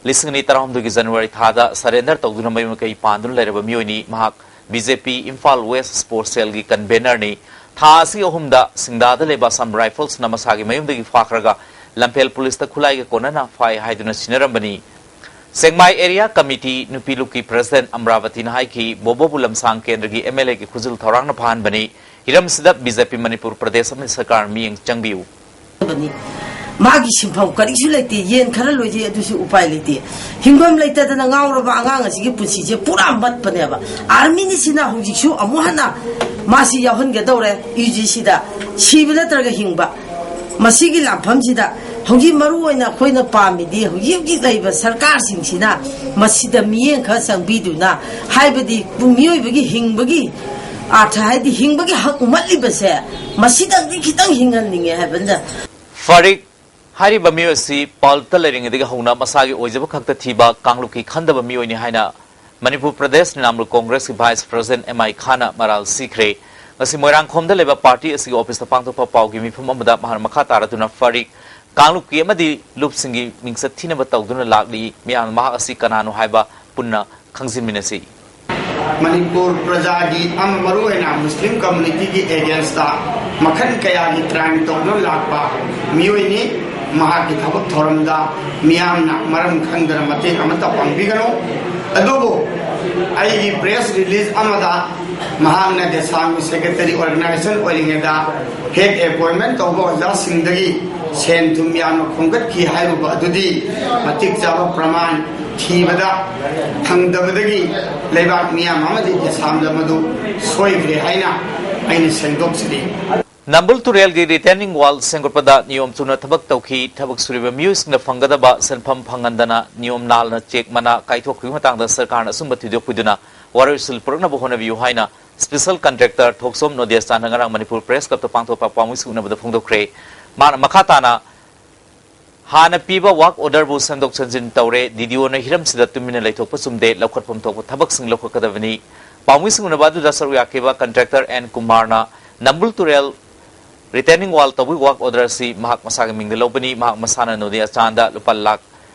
ꯂꯤꯁꯤꯡ ꯑꯅꯤ ꯇꯔꯥꯍꯨꯝꯗꯣꯏꯒꯤ ꯖꯅꯋꯥꯔꯤ ꯊꯥꯗ ꯁꯔꯦꯟꯗꯔ ꯇꯧꯗꯨꯅ ꯃꯌꯨꯝ ꯃꯀꯩ ꯄꯥꯟꯗꯨꯅ ꯂꯩꯔꯕ ꯃꯤꯑꯣꯏꯅꯤ꯫ ꯃꯍꯥꯛ ꯕꯤ ꯖꯦ ꯄꯤ ꯏꯝꯐꯥꯜ ꯋꯦꯁ ꯁ꯭ꯄꯣꯔꯠꯁ ꯁꯦꯜꯒꯤ ꯀꯟꯚꯦꯅꯔꯅꯤ꯫ ꯊꯥ ꯑꯁꯤꯒꯤ ꯑꯍꯨꯝꯗ ꯁꯤꯡꯗꯥꯗ ꯂꯩꯕ ꯑꯁꯥꯝ ꯔꯥꯏꯐꯜꯁꯅ ꯃꯁꯥꯒꯤ ꯃꯌꯨꯝꯗꯒꯤ ꯐꯥꯈ꯭ꯔꯒ ꯂꯝꯐꯦꯜ ꯄꯨꯂꯤꯁꯇ ꯈꯨꯠꯂꯥꯏꯒ ꯀꯣꯟꯅꯅ ꯐꯥꯏ ꯍꯥꯏꯗꯨꯅ ꯁꯤꯟꯅꯔꯝꯕꯅꯤ꯫ ꯁꯦꯛꯃꯥꯏ ꯑꯦꯔꯤꯌꯥ ꯀꯃꯤꯇꯤ ꯅꯨꯄꯤ ꯂꯨꯞꯀꯤ ꯄ꯭ꯔꯦꯁꯤꯗꯦꯟꯠ ꯑꯝꯕ꯭ꯔꯥꯕꯇꯤꯅ ꯍꯥꯏꯈꯤ, ꯕꯣꯕꯣꯕꯨ ꯂꯝꯁꯥꯡ ꯀꯦꯟꯗ꯭ꯔꯒꯤ ꯑꯦꯝ ꯑꯦꯜ ꯑꯦꯒꯤ ꯈꯨꯖꯤꯜ ꯊꯧꯔꯥꯡꯅ ꯐꯥꯍꯟꯕꯅꯤ꯫ ꯍꯤꯔꯝꯁꯤꯗ ꯕꯤ ꯖꯦ ꯄꯤ ꯃꯅꯤꯄꯨꯔ ꯄ꯭ꯔꯗꯦꯁ ꯑꯃꯗꯤ ꯁꯔꯀꯥꯔ ꯃꯤꯠꯌꯦꯡ ꯆꯪꯕꯤꯌꯨ꯫ ꯃꯥꯒꯤ ꯁꯤꯟꯐꯝ ꯀꯔꯤꯁꯨ ꯂꯩꯇꯦ꯫ ꯌꯦꯟ ꯈꯔ ꯂꯣꯏꯖꯩ, ꯑꯗꯨꯁꯨ ꯎꯄꯥꯏ ꯂꯩꯇꯦ꯫ ꯍꯤꯡꯐꯝ ꯂꯩꯇꯗꯅ ꯉꯥꯎꯔꯕ ꯑꯉꯥꯡ ꯑꯁꯤꯒꯤ ꯄꯨꯟꯁꯤꯁꯦ ꯄꯨꯔꯥ ꯃꯠꯄꯅꯦꯕ꯫ ꯑꯥꯔꯃꯤꯅꯤꯁꯤꯅ ꯍꯧꯖꯤꯛꯁꯨ ꯑꯃꯨꯛ ꯍꯟꯅ ꯃꯥꯁꯤ ꯌꯥꯎꯍꯟꯒꯗꯧꯔꯦ ꯌꯨ ꯖꯤ ꯁꯤꯗ꯫ ꯁꯤꯕ ꯅꯠꯇ꯭ꯔꯒ ꯍꯤꯡꯕ, ꯃꯁꯤꯒꯤ ꯂꯥꯟꯐꯝꯁꯤꯗ ꯍꯧꯖꯤꯛ ꯃꯔꯨ ꯑꯣꯏꯅ ꯑꯩꯈꯣꯏꯅ ꯄꯥꯝꯃꯤꯗꯤ ꯍꯧꯖꯤꯛ ꯍꯧꯖꯤꯛ ꯂꯩꯔꯤꯕ ꯁꯔꯀꯥꯔꯁꯤꯡꯁꯤꯅ ꯃꯁꯤꯗ ꯃꯤꯠꯌꯦꯡ ꯈꯔ ꯆꯪꯕꯤꯗꯨꯅ, ꯍꯥꯏꯕꯗꯤ ꯃꯤꯑꯣꯏꯕꯒꯤ ꯍꯤꯡꯕꯒꯤ ꯑꯥꯔꯊ, ꯍꯥꯏꯗꯤ ꯍꯤꯡꯕꯒꯤ ꯍꯛ ꯎꯃꯠꯂꯤꯕꯁꯦ, ꯃꯁꯤꯗꯪꯗꯤ ꯈꯤꯇꯪ ꯍꯤꯡꯍꯟꯅꯤꯡꯉꯦ ꯍꯥꯏꯕꯅ꯫ ꯐꯥꯔꯤꯛ ꯍꯥꯏꯔꯤꯕ ꯃꯤꯑꯣꯏ ꯑꯁꯤ ꯄꯥꯜꯇ ꯂꯩꯔꯤꯉꯩꯗꯒꯤ ꯍꯧꯅ ꯃꯁꯥꯒꯤ ꯑꯣꯏꯖꯕ ꯈꯛꯇ ꯊꯤꯕ, ꯀꯥꯡꯂꯨꯞꯀꯤ ꯈꯟꯗꯕ ꯃꯤꯑꯣꯏꯅꯤ ꯍꯥꯏꯅ ꯃꯅꯤꯄꯨꯔ ꯄ꯭ꯔꯗꯦꯁ ꯇ꯭ꯔꯤꯅꯥꯃꯨꯜ ꯀꯣꯡꯒ꯭ꯔꯦꯁꯀꯤ ꯚꯥꯏꯁ ꯄ꯭ꯔꯁꯤꯗꯦꯟ ꯑꯦꯝ ꯑꯥꯏ ꯈꯥꯟꯅ ꯃꯔꯥꯜ ꯁꯤꯈ꯭ꯔꯦ꯫ ꯉꯁꯤ ꯃꯣꯏꯔꯥꯡꯈꯣꯝꯗ ꯂꯩꯕ ꯄꯥꯔꯇꯤ ꯑꯁꯤꯒꯤ ꯑꯣꯐꯤꯁꯇ ꯄꯥꯡꯊꯣꯛꯄ ꯄꯥꯎꯒꯤ ꯃꯤꯐꯝ ꯑꯃꯗ ꯃꯍꯥꯛꯅ ꯃꯈꯥ ꯇꯥꯔꯗꯨꯅ ꯐꯥꯔꯤꯛ ꯀꯥꯡꯂꯨꯞꯀꯤ ꯑꯃꯗꯤ ꯂꯨꯞꯁꯤꯡꯒꯤ ꯃꯤꯡꯆꯠ ꯊꯤꯅꯕ ꯇꯧꯗꯨꯅ ꯂꯥꯛꯂꯤ꯫ ꯃꯤꯌꯥꯝꯅ ꯃꯍꯥꯛ ꯑꯁꯤ ꯀꯅꯥꯅꯣ ꯍꯥꯏꯕ ꯄꯨꯟꯅ ꯈꯪꯖꯤꯟꯃꯤꯟꯅꯁꯤ꯫ ꯃꯅꯤꯄꯨꯔ ꯄ꯭ꯔꯖꯥꯒꯤ ꯑꯃ ꯃꯔꯨꯑꯣꯏꯅ ꯃꯨꯁꯂꯤꯝ ꯀꯝꯃꯨꯅꯤꯇꯤꯒꯤ ꯑꯦꯒꯦꯟꯁꯇ ꯃꯈꯜ ꯀꯌꯥꯒꯤ ꯀ꯭ꯔꯥꯏꯝ ꯇꯧꯗꯨꯅ ꯂꯥꯛꯄ ꯃꯤꯑꯣꯏꯅꯤ꯫ ꯃꯍꯥꯛꯀꯤ ꯊꯕꯛ ꯊꯧꯔꯝꯗ ꯃꯤꯌꯥꯝꯅ ꯃꯔꯝ ꯈꯪꯗꯅ ꯃꯇꯦꯡ ꯑꯃꯠꯇ ꯄꯥꯡꯕꯤꯒꯅꯨ꯫ ꯑꯗꯨꯕꯨ ꯑꯩꯒꯤ ꯄ꯭ꯔꯦꯁ ꯔꯤꯂꯤꯖ ꯑꯃꯗ ꯃꯍꯥꯛꯅ ꯗꯦꯁꯥꯝꯒꯤ ꯁꯦꯀ꯭ꯔꯦꯇꯔꯤ ꯑꯣꯔꯒꯅꯥꯏꯖꯦꯁꯟ ꯑꯣꯏꯔꯤꯉꯩꯗ ꯍꯦꯛ ꯑꯦꯄꯣꯏꯟꯃꯦꯟ ꯇꯧꯕ ꯑꯣꯖꯥꯁꯤꯡꯗꯒꯤ ꯁꯦꯟ ꯊꯨꯝ ꯌꯥꯝꯅ ꯈꯣꯝꯒꯠꯈꯤ ꯍꯥꯏꯔꯨꯕ ꯑꯗꯨꯗꯤ ꯃꯇꯤꯛ ꯆꯥꯕ ꯄ꯭ꯔꯃꯥꯟ ꯊꯤꯕꯗ ꯐꯪꯗꯕꯗꯒꯤ ꯂꯩꯕꯥꯛ ꯃꯤꯌꯥꯝ ꯑꯃꯗꯤ ꯗꯦꯁꯥꯝꯗ ꯃꯗꯨ ꯁꯣꯏꯈ꯭ꯔꯦ ꯍꯥꯏꯅ ꯑꯩꯅ ꯁꯦꯡꯗꯣꯛꯆꯔꯤ꯫ ꯅꯝꯕꯨꯜ ꯇꯨꯔꯦꯜꯒꯤ ꯔꯤꯇꯦꯅꯤꯡ ꯋꯥꯜ ꯁꯦꯝꯒꯠꯄꯗ ꯅꯤꯌꯣꯝ ꯆꯨꯝꯅ ꯊꯕꯛ ꯇꯧꯈꯤ꯫ ꯊꯕꯛ ꯁꯨꯔꯤꯕ ꯃꯤꯑꯣꯏꯁꯤꯡꯅ ꯐꯪꯒꯗꯕ ꯁꯦꯟꯐꯝ ꯐꯪꯍꯟꯗꯅ ꯅꯤꯌꯣꯝ ꯂꯥꯜꯅ ꯆꯦꯛ ꯃꯅꯥ ꯀꯥꯏꯊꯣꯛꯈꯤꯕ ꯃꯇꯥꯡꯗ ꯁꯔꯀꯥꯔꯅ ꯑꯆꯨꯝꯕ ꯊꯤꯗꯣꯛꯄꯤꯗꯨꯅ ꯋꯥꯔꯣꯏꯁꯤꯟ ꯄꯨꯔꯛꯅꯕ ꯍꯣꯠꯅꯕꯤꯌꯨ ꯍꯥꯏꯅ ꯁ꯭ꯄꯦꯁꯦꯜ ꯀꯟꯇ꯭ꯔꯦꯛꯇꯔ ꯊꯣꯛꯆꯣꯝ ꯅꯣꯗꯦꯁꯇꯥꯟꯅ ꯉꯔꯥꯡ ꯃꯅꯤꯄꯨꯔ ꯄ꯭ꯔꯦꯁ ꯀ꯭ꯂꯕꯇ ꯄꯥꯡꯊꯣꯛꯄ ꯄꯥꯎꯃꯤꯁꯤꯡ ꯎꯅꯕꯗ ꯐꯣꯡꯗꯣꯛꯈ꯭ꯔꯦ꯫ ꯃꯍꯥꯛꯅ ꯃꯈꯥ ꯇꯥꯅ ꯍꯥꯟꯅ ꯄꯤꯕ ꯋꯥꯔꯛ ꯑꯣꯔꯗꯔꯕꯨ ꯁꯦꯝꯗꯣꯛ ꯁꯦꯝꯖꯤꯟ ꯇꯧꯔꯦ꯫ ꯗꯤꯗꯤꯑꯣꯅ ꯍꯤꯔꯝꯁꯤꯗ ꯇꯨꯃꯤꯟꯅ ꯂꯩꯊꯣꯛꯄ ꯆꯨꯝꯗꯦ꯫ ꯂꯧꯈꯠꯐꯝ ꯊꯣꯛꯄ ꯊꯕꯛꯁꯤꯡ ꯂꯧꯈꯠꯀꯗꯕꯅꯤ꯫ ꯄꯥꯎꯃꯤꯁꯤꯡ ꯎꯅꯕ ꯑꯗꯨꯗ ꯁꯔꯨꯛ ꯌꯥꯈꯤꯕ ꯀꯟꯇ꯭ꯔꯦꯛꯇꯔ ꯑꯦꯟ ꯀꯨꯃꯥꯔꯅ ꯅꯝꯕꯨꯜ ꯇꯨꯔꯦꯜ ꯔꯤꯇꯦꯅꯤꯡ ꯋꯥꯜ ꯇꯧꯕꯒꯤ ꯋꯥꯔꯛ ꯑꯣꯔꯗꯔ ꯑꯁꯤ ꯃꯍꯥꯛ ꯃꯁꯥꯒꯤ ꯃꯤꯡꯗ ꯂꯧꯕꯅꯤ꯫ ꯃꯍꯥꯛ ꯃꯁꯥꯅ ꯅꯣꯗꯤꯌꯥ ꯆꯥꯟꯗ ꯂꯨꯄꯥ ꯂꯥꯈ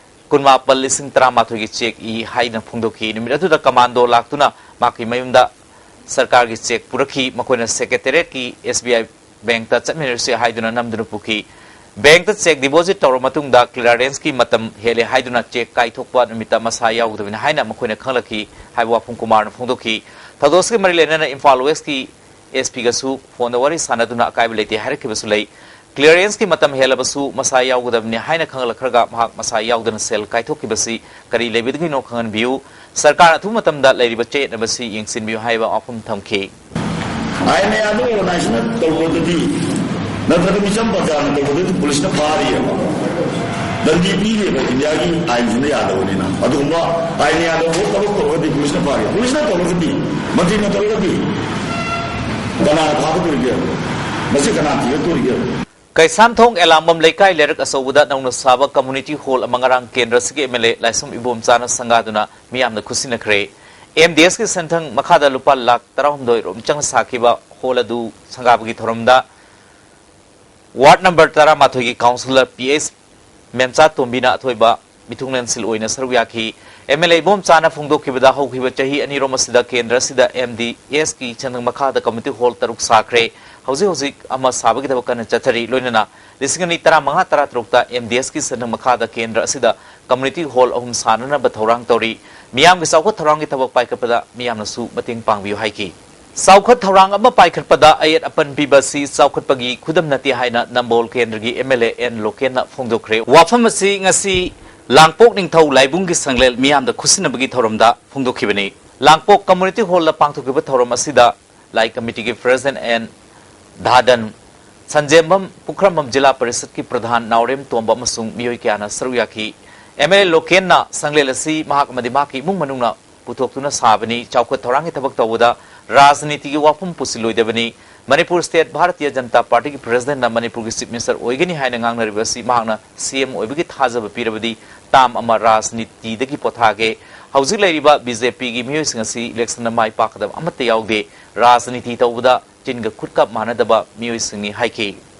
ꯀꯨꯟꯃꯥꯄꯜ ꯂꯤꯁꯤꯡ ꯇꯔꯥꯃꯥꯊꯣꯏꯒꯤ ꯆꯦꯛ ꯏ ꯍꯥꯏꯗꯨꯅ ꯐꯣꯡꯗꯣꯛꯈꯤ꯫ ꯅꯨꯃꯤꯠ ꯑꯗꯨꯗ ꯀꯃꯥꯟꯗꯣ ꯂꯥꯛꯇꯨꯅ ꯃꯍꯥꯛꯀꯤ ꯃꯌꯨꯝꯗ ꯁꯔꯀꯥꯔꯒꯤ ꯆꯦꯛ ꯄꯨꯔꯛꯈꯤ꯫ ꯃꯈꯣꯏꯅ ꯁꯦꯀ꯭ꯔꯦꯇꯦꯔꯤꯌꯦꯠꯀꯤ ꯑꯦꯁ ꯕꯤ ꯑꯥꯏ ꯕꯦꯡꯛꯇ ꯆꯠꯃꯤꯟꯅꯔꯁꯤ ꯍꯥꯏꯗꯨꯅ ꯅꯝꯗꯨꯅ ꯄꯨꯈꯤ꯫ ꯕꯦꯡꯛꯇ ꯆꯦꯛ ꯗꯤꯄꯣꯖꯤꯠ ꯇꯧꯔꯕ ꯃꯇꯨꯡꯗ ꯀ꯭ꯂꯤꯌꯥꯔꯦꯟꯁꯀꯤ ꯃꯇꯝ ꯍꯦꯜꯂꯦ ꯍꯥꯏꯗꯨꯅ ꯆꯦꯛ ꯀꯥꯏꯊꯣꯛꯄ ꯅꯨꯃꯤꯠꯇ ꯃꯁꯥ ꯌꯥꯎꯒꯗꯕꯅꯤ ꯍꯥꯏꯅ ꯃꯈꯣꯏꯅ ꯈꯪꯂꯛꯈꯤ ꯍꯥꯏꯕ ꯋꯥꯐꯝ ꯀꯨꯃꯥꯔꯅ ꯐꯣꯡꯗꯣꯛꯈꯤ꯫ ꯊꯧꯗꯣꯛ ꯑꯁꯤꯒ ꯃꯔꯤ ꯂꯩꯅꯅ ꯏꯝꯐꯥꯜ ꯋꯦꯁꯀꯤ ꯑꯦꯁ ꯄꯤꯒꯁꯨ ꯐꯣꯟꯗ ꯋꯥꯔꯤ ꯁꯥꯟꯅꯗꯨꯅ ꯑꯀꯥꯏꯕ ꯂꯩꯇꯦ ꯍꯥꯏꯔꯛꯈꯤꯕꯁꯨ ꯂꯩ꯫ ꯀ꯭ꯂꯤꯌꯥꯔꯦꯟꯁꯀꯤ ꯃꯇꯝ ꯍꯦꯜꯂꯕꯁꯨ ꯃꯁꯥ ꯌꯥꯎꯒꯗꯕꯅꯤ ꯍꯥꯏꯅ ꯈꯪꯂꯛꯈ꯭ꯔꯒ ꯃꯍꯥꯛ ꯃꯁꯥ ꯌꯥꯎꯗꯅ ꯁꯦꯜ ꯀꯥꯏꯊꯣꯛꯈꯤꯕꯁꯤ ꯀꯔꯤ ꯂꯩꯕꯗꯒꯤꯅꯣ ꯈꯪꯍꯟꯕꯤꯌꯨ꯫ ꯁꯔꯀꯥꯔꯅ ꯑꯊꯨꯕ ꯃꯇꯝꯗ ꯂꯩꯔꯤꯕ ꯆꯌꯦꯠꯅꯕꯁꯤ ꯌꯦꯡꯁꯤꯟꯕꯤꯌꯨ ꯍꯥꯏꯕ ꯋꯥꯐꯝ ꯊꯝꯈꯤ꯫ ꯑꯥꯏ ꯑꯦꯟ ꯑꯦ ꯑꯗꯨ ꯑꯣꯔꯒꯅꯥꯏꯖꯦꯁꯟꯅ ꯇꯧꯕꯗꯗꯤ ꯅꯠꯇ꯭ꯔꯒ ꯃꯤꯆꯝ ꯄ꯭ꯔꯖꯥꯅ ꯇꯧꯕꯗꯁꯨ ꯄꯨꯂꯤꯁꯅ ꯐꯥꯔꯤꯑꯕ꯫ ꯗꯟꯗꯤ ꯄꯤꯔꯤꯑꯕ, ꯏꯟꯗꯤꯌꯥꯒꯤ ꯑꯥꯏꯟꯁꯤꯅ ꯌꯥꯗꯕꯅꯤꯅ꯫ ꯑꯗꯨꯒꯨꯝꯕ ꯑꯥꯏꯟ ꯌꯥꯗꯕ ꯄꯣꯠ ꯊꯕꯛ ꯇꯧꯔꯒꯗꯤ ꯄꯨꯂꯤꯁꯅ ꯐꯥꯔꯤ꯫ ꯄꯨꯂꯤꯁꯅ ꯇꯧꯔꯒꯗꯤ, ꯃꯟꯇ꯭ꯔꯤꯅ ꯇꯧꯔꯒꯗꯤ ꯀꯅꯥꯅ ꯐꯥꯒꯗꯧꯔꯤꯒꯦ? ꯃꯁꯤ ꯀꯅꯥ ꯊꯤꯒꯠꯇꯧꯔꯤꯒꯦ? ꯀꯩꯁꯥꯝꯊꯣꯡ ꯑꯦꯂꯥꯡꯕꯝ ꯂꯩꯀꯥꯏ ꯂꯩꯔꯛ ꯑꯆꯧꯕꯗ ꯅꯧꯅ ꯁꯥꯕ ꯀꯝꯃꯨꯅꯤꯇꯤ ꯍꯣꯜ ꯑꯃ ꯉꯔꯥꯡ ꯀꯦꯟꯗ꯭ꯔ ꯑꯁꯤꯒꯤ ꯑꯦꯝ ꯑꯦꯜ ꯑꯦ ꯂꯥꯏꯁ꯭ꯔꯝ ꯏꯕꯣꯝꯆꯥꯅ ꯁꯪꯒꯥꯗꯨꯅ ꯃꯤꯌꯥꯝꯅ ꯈꯨꯠꯁꯤꯟꯅꯈ꯭ꯔꯦ꯫ ꯑꯦꯝ ꯗꯤ ꯑꯦꯁꯀꯤ ꯁꯦꯟꯊꯪ ꯃꯈꯥꯗ ꯂꯨꯄꯥ ꯂꯥꯈ ꯇꯔꯥꯍꯨꯝꯗꯣꯏ ꯔꯣꯝ ꯆꯪꯅ ꯁꯥꯈꯤꯕ ꯍꯣꯜ ꯑꯗꯨ ꯁꯪꯒꯥꯕꯒꯤ ꯊꯧꯔꯝꯗ ꯋꯥꯔꯗ ꯅꯝꯕꯔ ꯇꯔꯥꯃꯥꯊꯣꯏꯒꯤ ꯀꯥꯎꯟꯁꯤꯂꯔ ꯄꯤ ꯑꯩꯆ ꯃꯦꯝꯆꯥ ꯇꯣꯝꯕꯤꯅ ꯑꯊꯣꯏꯕ ꯃꯤꯊꯨꯡꯂꯦꯟꯁꯤꯜ ꯑꯣꯏꯅ ꯁꯔꯨꯛ ꯌꯥꯈꯤ꯫ ꯑꯦꯝ ꯑꯦꯜ ꯑꯦ ꯏꯕꯣꯝꯆꯥꯅ ꯐꯣꯡꯗꯣꯛꯈꯤꯕꯗ, ꯍꯧꯈꯤꯕ ꯆꯍꯤ ꯑꯅꯤꯔꯣꯝ ꯑꯁꯤꯗ ꯀꯦꯟꯗ꯭ꯔ ꯑꯁꯤꯗ ꯑꯦꯝ ꯗꯤ ꯑꯦꯁꯀꯤ ꯁꯦꯟꯊꯪ ꯃꯈꯥꯗ ꯀꯝꯃ꯭ꯌꯨꯅꯤꯇꯤ ꯍꯣꯜ ꯇꯔꯨꯛ ꯁꯥꯈ꯭ꯔꯦ꯫ ꯍꯧꯖꯤꯛ ꯍꯧꯖꯤꯛ ꯑꯃ ꯁꯥꯕꯒꯤ ꯊꯕꯛ ꯀꯟꯅ ꯆꯠꯊꯔꯤ꯫ ꯂꯣꯏꯅꯅ ꯂꯤꯁꯤꯡ ꯑꯅꯤ ꯇꯔꯥꯃꯉꯥ ꯇꯔꯥꯇꯔꯨꯛꯇ ꯑꯦꯝ ꯗꯤ ꯑꯦꯁꯀꯤ ꯁꯦꯟꯊꯪ ꯃꯈꯥꯗ ꯀꯦꯟꯗ꯭ꯔ ꯑꯁꯤꯗ ꯀꯝꯃ꯭ꯌꯨꯅꯤꯇꯤ ꯍꯣꯜ ꯑꯍꯨꯝ ꯁꯥꯅꯅꯕ ꯊꯧꯔꯥꯡ ꯇꯧꯔꯤ꯫ ꯃꯤꯌꯥꯝꯒꯤ ꯆꯥꯎꯈꯠ ꯊꯧꯔꯥꯡꯒꯤ ꯊꯕꯛ ꯄꯥꯏꯈꯠꯄꯗ ꯃꯤꯌꯥꯝꯅꯁꯨ ꯃꯇꯦꯡ ꯄꯥꯡꯕꯤꯌꯨ ꯍꯥꯏꯈꯤ꯫ ꯆꯥꯎꯈꯠ ꯊꯧꯔꯥꯡ ꯑꯃ ꯄꯥꯏꯈꯠꯄꯗ ꯑꯌꯦꯠ ꯑꯄꯟ ꯄꯤꯕ ꯑꯁꯤ ꯆꯥꯎꯈꯠꯄꯒꯤ ꯈꯨꯗꯝ ꯅꯠꯇꯦ ꯍꯥꯏꯅ ꯅꯝꯕꯣꯜ ꯀꯦꯟꯗ꯭ꯔꯒꯤ ꯑꯦꯝ ꯑꯦꯜ ꯑꯦ ꯑꯦꯟ ꯂꯣꯀꯦꯟꯅ ꯐꯣꯡꯗꯣꯛꯈ꯭ꯔꯦ꯫ ꯋꯥꯐꯝ ꯑꯁꯤ ꯉꯁꯤ ꯂꯥꯡꯄꯣꯛ ꯅꯤꯡꯊꯧ ꯂꯥꯏꯕꯨꯡꯒꯤ ꯁꯪꯂꯦꯟ ꯃꯤꯌꯥꯝꯗ ꯈꯨꯠꯁꯤꯟꯅꯕꯒꯤ ꯊꯧꯔꯝꯗ ꯐꯣꯡꯗꯣꯛꯈꯤꯕꯅꯤ꯫ ꯂꯥꯡꯄꯣꯛ ꯀꯝꯃ꯭ꯌꯨꯅꯤꯇꯤ ꯍꯣꯜꯗ ꯄꯥꯡꯊꯣꯛꯈꯤꯕ ꯊꯧꯔꯝ ꯑꯁꯤꯗ ꯂꯥꯏ ꯀꯃꯤꯇꯤꯒꯤ ꯄ꯭ꯔꯦꯁꯤꯗꯦꯟꯠ ꯑꯦꯟ ꯙꯥꯗꯟ, ꯁꯟꯖꯦꯝꯕꯝ, ꯄꯨꯈ꯭ꯔꯝꯕꯝ ꯖꯤꯂꯥ ꯄꯔꯤꯁꯠꯀꯤ ꯄ꯭ꯔꯙꯥꯟ ꯅꯥꯎꯔꯦꯝ ꯇꯣꯝꯕ ꯑꯃꯁꯨꯡ ꯃꯤꯑꯣꯏ ꯀꯌꯥꯅ ꯁꯔꯨꯛ ꯌꯥꯈꯤ꯫ ꯑꯦꯝ ꯑꯦꯜ ꯑꯦ ꯂꯣꯀꯦꯟꯅ ꯁꯪꯂꯦꯟ ꯑꯁꯤ ꯃꯍꯥꯛ ꯑꯃꯗꯤ ꯃꯍꯥꯛꯀꯤ ꯏꯃꯨꯡ ꯃꯅꯨꯡꯅ ꯄꯨꯊꯣꯛꯇꯨꯅ ꯁꯥꯕꯅꯤ꯫ ꯆꯥꯎꯈꯠ ꯊꯧꯔꯥꯡꯒꯤ ꯊꯕꯛ ꯇꯧꯕꯗ ꯔꯥꯖꯅꯤꯇꯤꯒꯤ ꯋꯥꯐꯝ ꯄꯨꯁꯤꯜꯂꯣꯏꯗꯕꯅꯤ꯫ ꯃꯅꯤꯄꯨꯔ ꯁ꯭ꯇꯦꯠ ꯚꯥꯔꯇꯤꯌ ꯖꯅꯇꯥ ꯄꯥꯔꯇꯤꯒꯤ ꯄ꯭ꯔꯦꯁꯤꯗꯦꯟꯠꯅ ꯃꯅꯤꯄꯨꯔꯒꯤ ꯆꯤꯐ ꯃꯤꯅꯤꯁꯇꯔ ꯑꯣꯏꯒꯅꯤ ꯍꯥꯏꯅ ꯉꯥꯡꯅꯔꯤꯕ ꯑꯁꯤ ꯃꯍꯥꯛꯅ ꯁꯤ ꯑꯦꯝ ꯑꯣꯏꯕꯒꯤ ꯊꯥꯖꯕ ꯄꯤꯔꯕꯗꯤ ꯇꯥꯝ ꯑꯃ ꯔꯥꯖꯅꯤꯇꯤꯗꯒꯤ ꯄꯣꯊꯥꯒꯦ꯫ ꯍꯧꯖꯤꯛ ꯂꯩꯔꯤꯕ ꯕꯤ ꯖꯦ ꯄꯤꯒꯤ ꯃꯤꯑꯣꯏꯁꯤꯡ ꯑꯁꯤ ꯏꯂꯦꯛꯁꯟꯗ ꯃꯥꯏ ꯄꯥꯛꯀꯗꯕ ꯑꯃꯠꯇ ꯌꯥꯎꯗꯦ꯫ ꯔꯥꯖꯅꯤꯇꯤ ꯇꯧꯕꯗ ꯆꯤꯟꯒ ꯈꯨꯠꯀ ꯃꯥꯟꯅꯗꯕ ꯃꯤꯑꯣꯏꯁꯤꯡꯅꯤ ꯍꯥꯏꯈꯤ꯫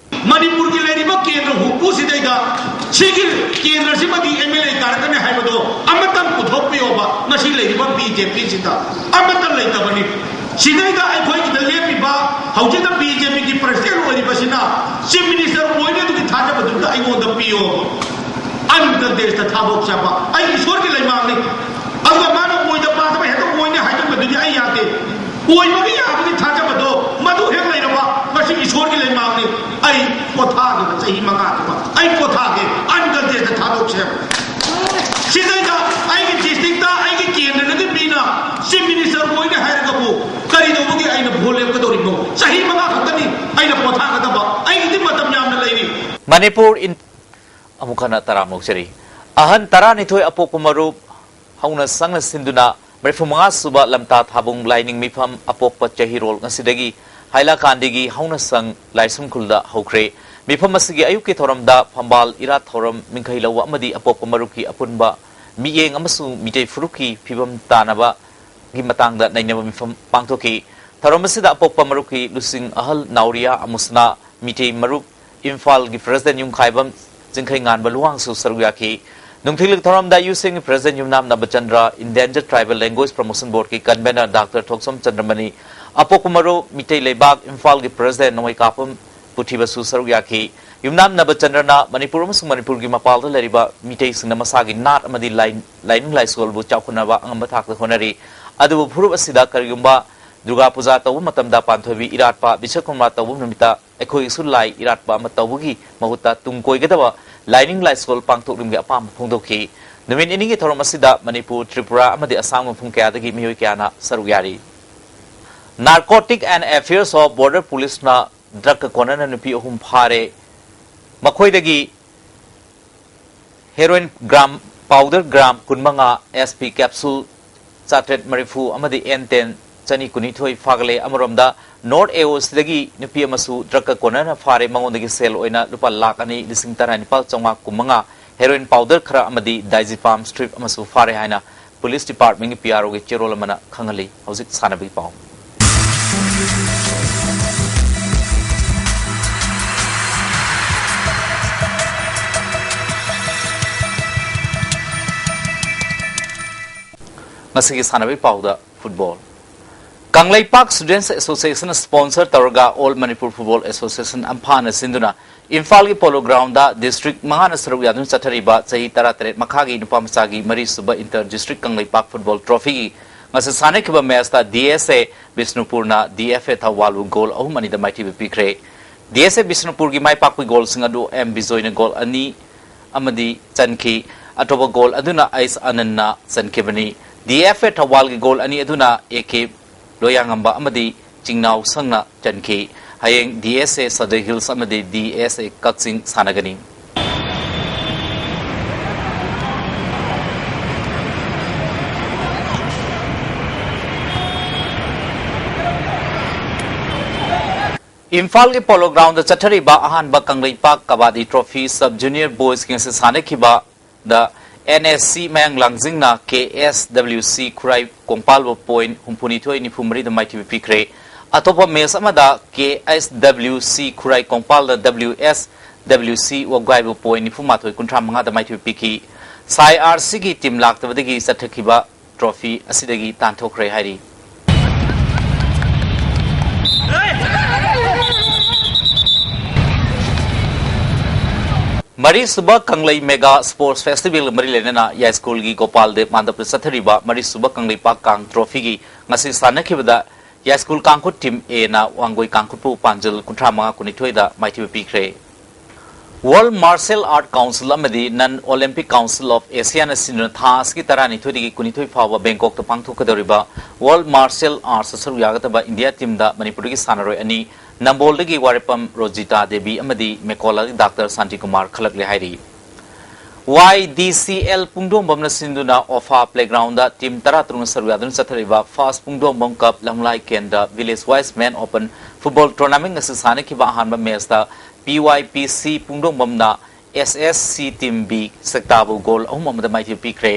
ꯃꯅꯤꯄꯨꯔꯒꯤ ꯂꯩꯔꯤꯕ ꯀꯦꯟꯗ꯭ꯔ ꯍꯨꯝꯐꯨꯁꯤꯗꯩꯗ ꯁꯤꯒꯤ ꯀꯦꯟꯗ꯭ꯔꯁꯤꯃꯗꯤ ꯑꯦꯝ ꯑꯦꯜ ꯑꯦ ꯀꯥꯔꯛꯀꯅꯤ ꯍꯥꯏꯕꯗꯣ ꯑꯃꯇꯪ ꯄꯨꯊꯣꯛꯄꯤꯌꯣꯕ꯫ ꯉꯁꯤ ꯂꯩꯔꯤꯕ ꯕꯤ ꯖꯦ ꯄꯤꯁꯤꯗ ꯑꯃꯠꯇ ꯂꯩꯇꯕꯅꯤ꯫ ꯁꯤꯗꯩꯗ ꯑꯩꯈꯣꯏꯒꯤꯗ ꯂꯦꯞꯄꯤꯕ ꯍꯧꯖꯤꯛꯇ ꯕꯤ ꯖꯦ ꯄꯤꯒꯤ ꯄ꯭ꯔꯁꯤꯗꯦꯟꯠ ꯑꯣꯏꯔꯤꯕꯁꯤꯅ ꯆꯤꯐ ꯃꯤꯅꯤꯁꯇꯔ ꯑꯣꯏꯅꯕꯒꯤ ꯊꯥꯖꯕꯗꯨꯗ ꯑꯩꯉꯣꯟꯗ ꯄꯤꯌꯣꯕ꯫ ꯑꯟꯗ ꯗꯦꯁꯇ ꯊꯥꯗꯣꯛꯆꯕ ꯑꯩ ꯏꯁꯣꯔꯒꯤ ꯂꯩꯃꯥꯡꯅꯤ꯫ ꯑꯗꯨꯒ ꯃꯥꯅ ꯑꯣꯏꯗ ꯄꯥꯗꯕ ꯍꯦꯛꯇ ꯑꯣꯏꯅꯤ ꯍꯥꯏꯖꯟꯕꯗꯨꯗꯤ ꯑꯩ ꯌꯥꯗꯦ꯫ ꯑꯣꯏꯕꯒꯤ ꯌꯥꯕꯒꯤ ꯊꯥꯖꯕꯗꯣ ꯃꯗꯨ ꯍꯦꯛ ꯂꯩꯔꯕ ꯉꯁꯤ ꯏꯁꯣꯔꯒꯤ ꯂꯩꯃꯥꯡꯅꯤ꯫ ꯑꯩ ꯄꯣꯊꯥꯒꯦꯕ ꯆꯍꯤ ꯃꯉꯥꯗꯨꯃ꯫ ꯑꯩ ꯄꯣꯊꯥꯒꯦ, ꯑꯟꯗ ꯗꯦꯁꯇ ꯊꯥꯗꯣꯛꯁꯦꯕ꯫ ꯁꯤꯗꯩꯗ ꯑꯩꯒꯤ ꯗꯤꯁꯇ꯭ꯔꯤꯛꯇ ꯑꯩꯒꯤ ꯀꯦꯟꯗ꯭ꯔꯗꯒꯤ ꯃꯤꯅ ꯆꯤꯐ ꯃꯤꯅꯤꯁꯇꯔ ꯑꯣꯏꯅꯤ ꯍꯥꯏꯔꯒꯕꯨ ꯀꯔꯤꯗꯧꯕꯒꯤ ꯑꯩꯅ ꯚꯣꯠ ꯂꯦꯞꯀꯗꯧꯔꯤꯕꯅꯣ? ꯆꯍꯤ ꯃꯉꯥ ꯈꯛꯇꯅꯤ ꯑꯩꯅ ꯄꯣꯊꯥꯒꯗꯕ꯫ ꯑꯩꯒꯤꯗꯤ ꯃꯅꯤꯄꯨꯔ ꯏꯟ-, ꯑꯃꯨꯛ ꯍꯟꯅ ꯇꯔꯥꯝꯅ ꯑꯣꯛꯆꯔꯤ꯫ ꯑꯍꯟ ꯇꯔꯥꯅꯤꯊꯣꯏ ꯑꯄꯣꯛꯄ ꯃꯔꯨꯞ ꯍꯧꯅ ꯁꯪꯅ ꯁꯤꯟꯗꯨꯅ ꯃꯔꯤꯐꯨ ꯃꯉꯥ ꯁꯨꯕ ꯂꯝꯇꯥ ꯊꯥꯕꯨꯡ ꯂꯥꯏꯅꯤꯡ ꯃꯤꯐꯝ ꯑꯄꯣꯛꯄ ꯆꯍꯤꯔꯣꯜ ꯉꯁꯤꯗꯒꯤ ꯍꯥꯏꯂꯥꯀꯥꯟꯗꯤꯒꯤ ꯍꯧꯅ ꯁꯪ ꯂꯥꯏꯁ꯭ꯔꯝ ꯈꯨꯜꯗ ꯍꯧꯈ꯭ꯔꯦ꯫ ꯃꯤꯐꯝ ꯑꯁꯤꯒꯤ ꯑꯌꯨꯛꯀꯤ ꯊꯧꯔꯝꯗ ꯐꯝꯕꯥꯜ ꯏꯔꯥꯠ ꯊꯧꯔꯝ ꯃꯤꯡꯈꯩ ꯂꯧꯕ ꯑꯃꯗꯤ ꯑꯄꯣꯛꯄ ꯃꯔꯨꯞꯀꯤ ꯑꯄꯨꯟꯕ ꯃꯤꯠꯌꯦꯡ ꯑꯃꯁꯨꯡ ꯃꯤꯇꯩ ꯐꯨꯔꯨꯞꯀꯤ ꯐꯤꯕꯝ ꯇꯥꯅꯕꯒꯤ ꯃꯇꯥꯡꯗ ꯅꯩꯅꯕ ꯃꯤꯐꯝ ꯄꯥꯡꯊꯣꯛꯈꯤ꯫ ꯊꯧꯔꯝ ꯑꯁꯤꯗ ꯑꯄꯣꯛꯄ ꯃꯔꯨꯞꯀꯤ ꯂꯨꯆꯤꯡ ꯑꯍꯜ ꯅꯥꯎꯔꯤꯌꯥ ꯑꯃꯨꯁꯅꯥ, ꯃꯤꯇꯩ ꯃꯔꯨꯞ ꯏꯝꯐꯥꯜꯒꯤ ꯄ꯭ꯔꯦꯁꯤꯗꯦꯟ ꯌꯨꯝꯈꯥꯏꯕꯝ ꯆꯤꯡꯈꯩꯉꯥꯟꯕ ꯂꯨꯋꯥꯡꯁꯨ ꯁꯔꯨꯛ ꯌꯥꯈꯤ꯫ ꯅꯨꯡꯊꯤꯜꯒꯤ ꯊꯧꯔꯝꯗ ꯌꯨꯁꯦꯡꯒꯤ president Yumnam Nabachandra, Endangered Tribal Language Promotion Boardꯀꯤ ꯀꯟꯚꯦꯅꯔ ꯗꯥꯛꯇꯔ ꯊꯣꯛꯆꯣꯝ ꯆꯟꯗ꯭ꯔꯃꯅꯤ, ꯑꯄꯣꯛꯄ ꯃꯔꯨꯞ ꯃꯤꯇꯩ ꯂꯩꯕꯥꯛ ꯏꯝꯐꯥꯜꯒꯤ ꯄ꯭ꯔꯦꯁꯤꯗꯦꯟ ꯅꯣꯡꯃꯩꯀꯥꯄꯝ ꯄꯨꯊꯤꯕꯁꯨ ꯁꯔꯨꯛ ꯌꯥꯈꯤ꯫ ꯌꯨꯝꯅꯥꯝ ꯅꯕꯆꯟꯗ꯭ꯔꯅ ꯃꯅꯤꯄꯨꯔ ꯑꯃꯁꯨꯡ ꯃꯅꯤꯄꯨꯔꯒꯤ ꯃꯄꯥꯜꯗ ꯂꯩꯔꯤꯕ ꯃꯤꯇꯩꯁꯤꯡꯅ ꯃꯁꯥꯒꯤ ꯅꯥꯠ ꯑꯃꯗꯤ ꯂꯥꯏ-, ꯂꯥꯏꯅꯤꯡ ꯂꯥꯏꯁꯣꯜꯕꯨ ꯆꯥꯎꯈꯠꯅꯕ ꯑꯉꯝꯕ ꯊꯥꯛꯇ ꯍꯣꯠꯅꯔꯤ꯫ ꯑꯗꯨꯕꯨ ꯐꯨꯔꯨꯞ ꯑꯁꯤꯗ ꯀꯔꯤꯒꯨꯝꯕ ꯗꯨꯔꯒꯥ ꯄꯨꯖꯥ ꯇꯧꯕ ꯃꯇꯝꯗ ꯄꯥꯟꯊꯣꯏꯕꯤ ꯏꯔꯥꯠꯄ, ꯕꯤꯁꯀꯔꯃꯥ ꯇꯧꯕ ꯅꯨꯃꯤꯠꯇ ꯑꯩꯈꯣꯏꯒꯤꯁꯨ ꯂꯥꯏ ꯏꯔꯥꯠꯄ ꯑꯃ ꯇꯧꯕꯒꯤ ꯃꯍꯨꯠꯇ ꯇꯨꯡ ꯀꯣꯏꯒꯗꯕ ꯂꯥꯏꯅꯤꯡ ꯂꯥꯏꯁꯣꯜ ꯄꯥꯡꯊꯣꯛꯅꯤꯡꯕꯒꯤ ꯑꯄꯥꯝꯕ ꯐꯣꯡꯗꯣꯛꯈꯤ꯫ ꯅꯨꯃꯤꯠ ꯅꯤꯅꯤꯒꯤ ꯊꯧꯔꯝ ꯑꯁꯤꯗ ꯃꯅꯤꯄꯨꯔ, ꯇ꯭ꯔꯤꯄꯨꯔꯥ ꯑꯃꯗꯤ ꯑꯁꯥꯝꯒꯤ ꯃꯐꯝ ꯀꯌꯥꯗꯒꯤ ꯃꯤꯑꯣꯏ ꯀꯌꯥꯅ ꯁꯔꯨꯛ ꯌꯥꯔꯤ꯫ Narcotic and Affairs of Border Policeꯅ ꯗ꯭ꯔꯒꯀ ꯀꯣꯟꯅꯅ ꯅꯨꯄꯤ ꯑꯍꯨꯝ ꯐꯥꯔꯦ꯫ ꯃꯈꯣꯏꯗꯒꯤ ꯍꯦꯔꯣꯏꯟ ꯒ꯭ꯔꯥꯝ, ꯄꯥꯎꯗꯔ ꯒ꯭ꯔꯥꯝ ꯀꯨꯟꯃꯉꯥ, S P capsule ꯆꯥꯇ꯭ꯔꯦꯠ ꯃꯔꯤꯐꯨ ꯑꯃꯗꯤ N ten ꯆꯅꯤ ꯀꯨꯟꯅꯤꯊꯣꯏ ꯐꯥꯒꯠꯂꯦ꯫ ꯑꯃꯔꯣꯝꯗ, ꯅꯣꯔꯠ A O Cꯗꯒꯤ ꯅꯨꯄꯤ ꯑꯃꯁꯨ ꯗ꯭ꯔꯒꯀ ꯀꯣꯟꯅꯅ ꯐꯥꯔꯦ꯫ ꯃꯉꯣꯟꯗꯒꯤ ꯁꯦꯜ ꯑꯣꯏꯅ ꯂꯨꯄꯥ ꯂꯥꯈ ꯑꯅꯤ ꯂꯤꯁꯤꯡ ꯇꯔꯥꯅꯤꯄꯥꯜ ꯆꯥꯝꯃꯉꯥ ꯀꯨꯟꯃꯉꯥ, ꯍꯦꯔꯣꯏꯟ ꯄꯥꯎꯗꯔ ꯈꯔ ꯑꯃꯗꯤ ꯗꯥꯏꯖꯤꯄꯥꯝ ꯁ꯭ꯇ꯭ꯔꯤꯞ ꯑꯃꯁꯨ ꯐꯥꯔꯦ ꯍꯥꯏꯅ ꯄꯨꯂꯤꯁ ꯗꯤꯄꯥꯔꯠꯃꯦꯟꯒꯤ P R Oꯒꯤ ꯆꯦꯔꯣꯜ ꯑꯃꯅ ꯈꯪꯍꯜꯂꯤ꯫ ꯍꯧꯖꯤꯛ ꯁꯥꯟꯅꯕꯒꯤ ꯄꯥꯎ꯫ ꯉꯁꯤꯒꯤ ꯁꯥꯟꯅꯕꯒꯤ ꯄꯥꯎꯗ football. Kangleipak Students Association sponsor ꯇꯧꯔꯒ All Manipur Football Association ꯑꯝꯐꯥꯅ ꯁꯤꯟꯗꯨꯅ ꯏꯝꯐꯥꯜꯒꯤ Polo Groundꯗ district ꯃꯉꯥꯅ ꯁꯔꯨꯛ ꯌꯥꯗꯨꯅ ꯆꯠꯊꯔꯤꯕ ꯆꯍꯤ ꯇꯔꯥꯇꯔꯦꯠ ꯃꯈꯥꯒꯤ ꯅꯨꯄꯥ ꯃꯆꯥꯒꯤ ꯃꯔꯤ ꯁꯨꯕ Inter District ꯀꯪꯂꯩꯄꯥꯛ Football Trophyꯒꯤ ꯉꯁꯤ ꯁꯥꯟꯅꯈꯤꯕ matchꯇ D S A ꯕꯤꯁꯅꯨꯄꯨꯔꯅ D F A ꯊꯧꯕꯥꯜꯕꯨ goal ꯑꯍꯨꯝ ꯑꯅꯤꯗ ꯃꯥꯏꯊꯤꯕ ꯄꯤꯈ꯭ꯔꯦ꯫ D S A ꯕꯤꯁꯅꯨꯄꯨꯔꯒꯤ ꯃꯥꯏ ꯄꯥꯛꯄꯒꯤ goalꯁꯤꯡ ꯑꯗꯨ M ꯕꯤꯖꯣꯏꯅ goal ꯑꯅꯤ ꯑꯃꯗꯤ ꯆꯟꯈꯤ꯫ ꯑꯇꯣꯞꯄ goal ꯑꯗꯨꯅ ꯑꯩꯁ ꯑꯅꯟꯅ ꯆꯟꯈꯤꯕꯅꯤ꯫ D F A ꯊꯧꯕꯥꯜꯒꯤ goal ꯑꯅꯤ ꯑꯗꯨꯅ A K ꯂꯣꯌꯥꯉꯝꯕ ꯑꯃꯗꯤ ꯆꯤꯡꯅꯥꯎ ꯁꯪꯅ ꯆꯟꯈꯤ꯫ ꯍꯌꯦꯡ ꯗꯤ ꯑꯦꯁ ꯑꯦ ꯁꯗꯔ ꯍꯤꯜꯁ ꯑꯃꯗꯤ ꯗꯤ ꯑꯦꯁ ꯑꯦ ꯀꯛꯆꯤꯡ ꯁꯥꯟꯅꯒꯅꯤ꯫ ꯏꯝꯐꯥꯜꯒꯤ ꯄꯣꯂꯣ ꯒ꯭ꯔꯥꯎꯟꯗ ꯆꯠꯊꯔꯤꯕ ꯑꯍꯥꯟꯕ ꯀꯪꯂꯩꯄꯥꯛ ꯀꯕꯥꯗꯤ ꯇ꯭ꯔꯣꯐꯤ ꯁꯕ ꯖꯨꯅꯤꯌꯔ ꯕꯣꯏꯁꯀꯤ ꯉꯁꯤ ꯁꯥꯟꯅꯈꯤꯕ ꯗ ꯑꯦꯟ ꯑꯦꯁ ꯁꯤ ꯃꯌꯥꯡ ꯂꯥꯡꯖꯤꯡꯅ ꯀꯦ ꯑꯦꯁ ꯗꯕ꯭ꯂꯤꯎ ꯁꯤ ꯈꯨꯔꯥꯏ ꯀꯣꯡꯄꯥꯜꯕꯨ ꯄꯣꯏꯟ ꯍꯨꯝꯐꯨꯅꯤꯊꯣꯏ ꯅꯤꯐꯨ ꯃꯔꯤꯗ ꯃꯥꯏꯊꯤꯕ ꯄꯤꯈ꯭ꯔꯦ꯫ ꯑꯇꯣꯞꯄ ꯃꯦꯆ ꯑꯃꯗ ꯀꯦ ꯑꯦꯁ ꯗꯕ꯭ꯂꯤꯎ ꯁꯤ ꯈꯨꯔꯥꯏ ꯀꯣꯡꯄꯥꯜꯗ ꯗꯕ꯭ꯂꯤꯎ ꯑꯦꯁ ꯗꯕ꯭ꯂꯤꯎ ꯁꯤ ꯋꯥꯒ꯭ꯋꯥꯏꯕꯨ ꯄꯣꯏꯟ ꯅꯤꯐꯨ ꯃꯥꯊꯣꯏ ꯀꯨꯟꯊ꯭ꯔꯥ ꯃꯉꯥꯗ ꯃꯥꯏꯊꯤꯕ ꯄꯤꯈꯤ꯫ ꯁꯥꯏ ꯑꯥꯔ ꯁꯤꯒꯤ ꯇꯤꯝ ꯂꯥꯛꯇꯕꯗꯒꯤ ꯆꯠꯊꯈꯤꯕ ꯇ꯭ꯔꯣꯐꯤ ꯑꯁꯤꯗꯒꯤ ꯇꯥꯟꯊꯣꯛꯈ꯭ꯔꯦ ꯍꯥꯏꯔꯤ꯫ ꯃꯔꯤꯁꯨꯕ ꯀꯪꯂꯩ ꯃꯦꯒꯥ ꯁ꯭ꯄꯣꯔꯠꯁ ꯐꯦꯁꯇꯤꯚꯦꯜꯒ ꯃꯔꯤ ꯂꯩꯅꯅ ꯌꯥꯏꯁ꯭ꯀꯨꯜꯒꯤ ꯒꯣꯄꯥꯜ ꯗꯦꯕ ꯃꯥꯟꯗꯞꯇ ꯆꯠꯊꯔꯤꯕ ꯃꯔꯤꯁꯨꯕ ꯀꯪꯂꯩꯄꯥꯛ ꯀꯥꯡ ꯇ꯭ꯔꯣꯐꯤꯒꯤ ꯉꯁꯤ ꯁꯥꯟꯅꯈꯤꯕꯗ ꯌꯥꯏꯁ꯭ꯀꯨꯜ ꯀꯥꯡꯈꯨꯠ ꯇꯤꯝ ꯑꯦꯅ ꯋꯥꯡꯒꯣꯏ ꯀꯥꯡꯈꯨꯠꯄꯨ ꯄꯥꯟꯖꯜ ꯀꯨꯟꯊ꯭ꯔꯥ ꯃꯉꯥ ꯀꯨꯟꯅꯤꯊꯣꯏꯗ ꯃꯥꯏꯊꯤꯕ ꯄꯤꯈ꯭ꯔꯦ꯫ World Martial Art Council ꯑꯃꯗꯤ Non Olympic Council of Asiaꯅ ꯁꯤꯟꯗꯨꯅ ꯊꯥ ꯑꯁꯤꯒꯤ ꯇꯔꯥꯅꯤꯊꯣꯏꯗꯒꯤ ꯀꯨꯟꯅꯤꯊꯣꯏ ꯐꯥꯎꯕ ꯕꯦꯡꯀꯣꯛꯇ ꯄꯥꯡꯊꯣꯛꯀꯗꯧꯔꯤꯕ World Martial Artsꯇ ꯁꯔꯨꯛ ꯌꯥꯒꯗꯕ ꯏꯟꯗꯤꯌꯥ ꯇꯤꯝꯗ ꯃꯅꯤꯄꯨꯔꯗꯒꯤ ꯁꯥꯟꯅꯔꯣꯏ ꯑꯅꯤ, ꯅꯝꯕꯣꯜꯗꯒꯤ ꯋꯥꯔꯦꯞꯐꯝ ꯔꯣꯖꯤꯇꯥ ꯗꯦꯕꯤ ꯑꯃꯗꯤ ꯃꯦꯀꯣꯂꯥꯒꯤ ꯗꯥꯛꯇꯔ ꯁꯥꯟꯇꯤ ꯀꯨꯃꯥꯔ ꯈꯜꯂꯛꯂꯦ ꯍꯥꯏꯔꯤ꯫ ꯋꯥꯏ ꯗꯤ ꯁꯤ ꯑꯦꯜ ꯄꯨꯡꯗꯣꯡꯕꯝꯅ ꯁꯤꯟꯗꯨꯅ ꯑꯣꯐꯥ ꯄ꯭ꯂꯦꯒ꯭ꯔꯥꯎꯟꯗ ꯇꯤꯝ ꯇꯔꯥꯇꯔꯨꯛꯅ ꯁꯔꯨꯛ ꯌꯥꯗꯨꯅ ꯆꯠꯊꯔꯤꯕ ꯐꯥꯔꯁ ꯄꯨꯡꯗꯣꯡꯕꯝ ꯀꯞ ꯂꯝꯂꯥꯏ ꯀꯦꯟꯗ꯭ꯔ ꯚꯤꯂꯦꯖ ꯋꯥꯏꯁ ꯃꯦꯟ ꯑꯣꯄꯟ ꯐꯨꯠꯕꯣꯜ ꯇꯣꯔꯅꯥꯃꯦꯟ ꯑꯁꯤ ꯁꯥꯟꯅꯈꯤꯕ ꯑꯍꯥꯟꯕ ꯃꯦꯆꯇ ꯄꯤ ꯋꯥꯏ ꯄꯤ ꯁꯤ ꯄꯨꯡꯗꯣꯡꯕꯝꯅ ꯑꯦꯁ S C team B ꯁꯦꯛꯇꯥꯕꯨ goal ꯑꯍꯨꯝ ꯑꯃꯗ ꯃꯥꯏꯊꯤꯕ ꯄꯤꯈ꯭ꯔꯦ꯫